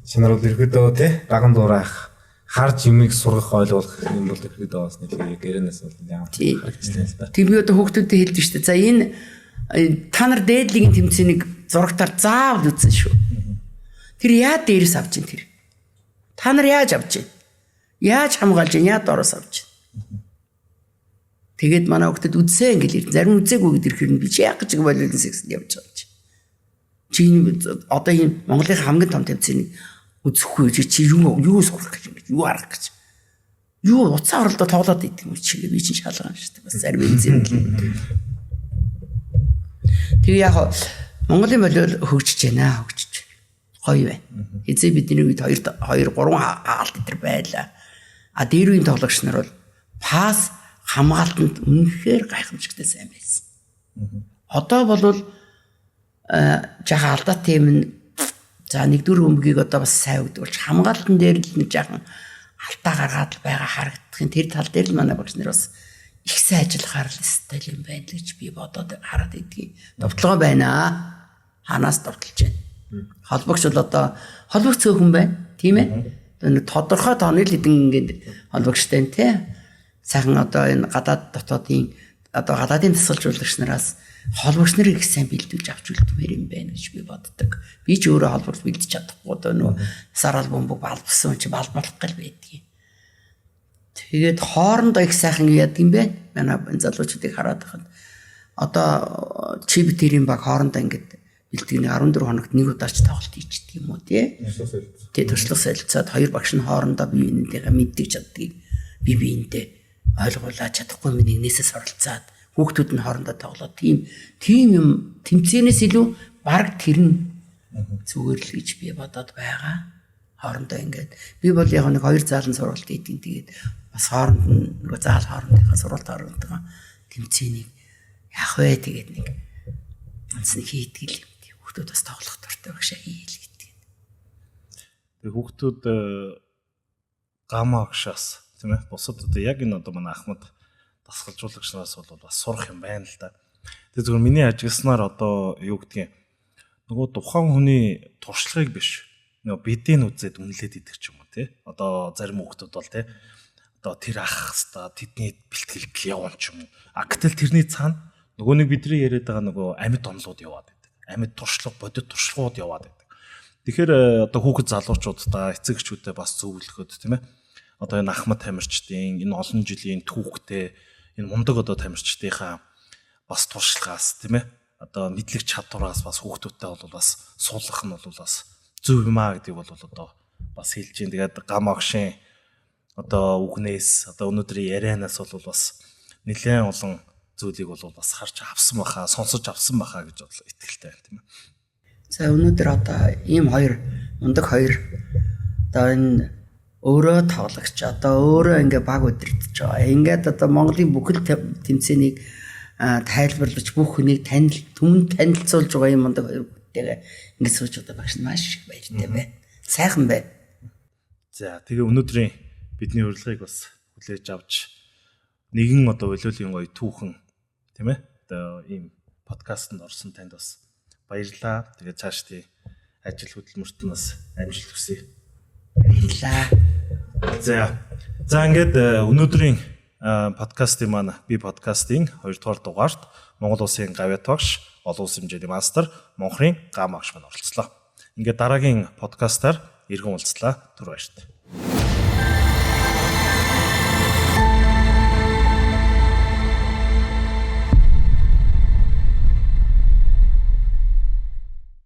чанар бол ерөөдөө тий даган дуурайх харж юмыг сургах ойлгох юм бол ерөөдөө бас нэлээ гэрэнээс бол ямар харагдчихлаа л да. Тийм би одоо хүүхдүүдэд хэлдэг шүү дээ. За энэ та нар дээдлийн тэмцээнийг зурагтаар заавал үзсэн шүү. Тэр яа дээрээс авч ин тэр. Та нар яаж авч ин? Яаж хамгаалж ин? Яа доороос авч ин? Тэгээд манай хүүхдэд үзсэн ингээл ирнэ. Зарим үзээгүй гэдэг ирэхээр нь би чи яах гэж болиулсан сексэнд явж байгаа чи. Чи одоо энэ Монголын хамгийн том тэмцээнийг үзэхгүй чи юу сурах гэж юм юу арах гэж. Юу уцаа оролдоо тоглоод идэг юм чи би чинь шалган шүү дээ. Бас зарим юм зэрэг. Тэгээ яг Монголын болиул хөгжиж байна, хөгжиж. Гоё байна. Хэзээ бидний үед 2 2 3 хаалт энэ байлаа. А дээр үеийн тоглогч нар бол пас хамгаалтанд үнэхээр гайхамшигтай сайн байсан. Одоо бол жаахан алдаатай юм нь за нэгдүгээр бөмбөгийг одоо бас сайн өгдөг болж хамгаалтан дээр л нэг жаахан алдаа гаргаад л байгаа харагдах юм. Тэр тал дээр л манай багш нар бас их сайн ажиллахаар л өстой юм байна л гэж би бодоод хараад идэгий. Довтлогоо байна. Ханаас довтолж байна. Холбогч бол одоо холбогч цөөхөн байна. Тийм ээ. Одоо нэг тодорхой тооны л хэдэн ингээд холбогчтой тий. Сайхан одоо энэ гадаад дотоодын одоо гадаадын тасгалжуулагч нараас холбогч нарыг их сайн бэлдүүлж авч үлдмээр юм байна гэж би боддог. Би ч өөрөө холбогч бэлдэж чадахгүй одоо нөө сараал бөмбөг балбсан чи балбалах гал байдгийг. Тэгээд хоорондоо их сайхан яадаг юм бэ? Манай залуучуудыг хараад байхад одоо чип тэрийн баг хоорондоо ингээд бэлтгэний 14 хоногт нэг удаач тоглолт хийчдэг юм уу тий? Тий, туршлага солилцоод хоёр багш нь хоорондоо бие биенийгээ мэддэг чаддгийг би биендээ ойлгуулаад чадахгүй минь нэгнээсээ суралцаад хүүхдүүд нь хоорондоо тоглоод тийм юм тэмцээнээс илүү баг тэр нь зүгээр л гэж би бодоод байгаа. Хоорондоо ингээд би бол яг нэг хоёр заалан сургалт хийдэг. Тэгээд бас хооронд нь нөгөө заал хоорондынхаа сургалт хоорондынхаа тэмцээнийг яах вэ тэгээд нэг ганц нэг хийдэг л юм. Хүүхдүүд бас тоглох дуртай багшаа хийл гэдэг. Тэгээд хүүхдүүд гамаа агшаас тийм ээ бусад одоо яг энэ одоо манай Ахмад дасгалжуулагч нараас бол бас сурах юм байна л да. Тэгээ зөвхөн миний ажигласнаар одоо юу гэдгийг нөгөө тухайн хүний туршлагыг биш нөгөө бидийн үзээд үнэлээд идэх ч юм уу тий. Одоо зарим хүүхдүүд бол тий одоо тэр ах хэвээр тэдний бэлтгэлд л явна ч юм уу. А гэтэл тэрний цаана нөгөө нэг бидний яриад байгаа нөгөө амьд онлууд яваад байдаг. Амьд туршлага, бодит туршлагууд яваад байдаг. Тэгэхээр одоо хүүхэд залуучуудаа эцэг эхчүүдээ бас зөвлөхөд тийм ээ. Одоо энэ Ахмад тамирчдын энэ олон жилийн түүхтэй энэ мундаг одоо тамирчдынхаа бас туршлагаас тийм ээ. Одоо мэдлэг чадвараас бас хүүхдүүдтэй бол бас суулгах нь бол бас зөв юм аа гэдгийг бол одоо бас хэлж чинь. Тэгээд гам агшин одоо үгнээс одоо өнөөдрийн ярианаас бол бас нэлээд олон зүйлийг бол бас харж авсан баха, сонсож авсан баха гэж бол итгэлтэй байна тийм ээ. За өнөөдөр одоо ийм хоёр мундаг хоёр одоо энэ өөрөө тоглогч одоо өөрөө ингээ баг удирдах байгаа. Ингээд одоо Монголын бүхэл тэмцээнийг тайлбарлаж бүх хүнийг танил түмэнд танилцуулж байгаа юм мундаг хоёр хүүтэйгээ ингээд сууж одоо багш нь маш их баяртай байна. Сайхан байна. За тэгээ өнөөдрийн бидний урилгыг бас хүлээж авч нэгэн одоо волейболын гоё түүхэн тийм ээ одоо ийм подкастэнд орсон танд бас баярлалаа. Тэгээ цаашдын ажил хөдөлмөрт нь бас амжилт хүсье. Баярлалаа. За ингээд өнөөдрийн подкастын маань би подкастын 2 дугаар дугаарт Монгол улсын гавьяат багш, олон улсын хэмжээний мастер Монхрын гам багш маань оролцлоо. Ингээд дараагийн подкастаар иргэн уулзлаа. Түр баярт.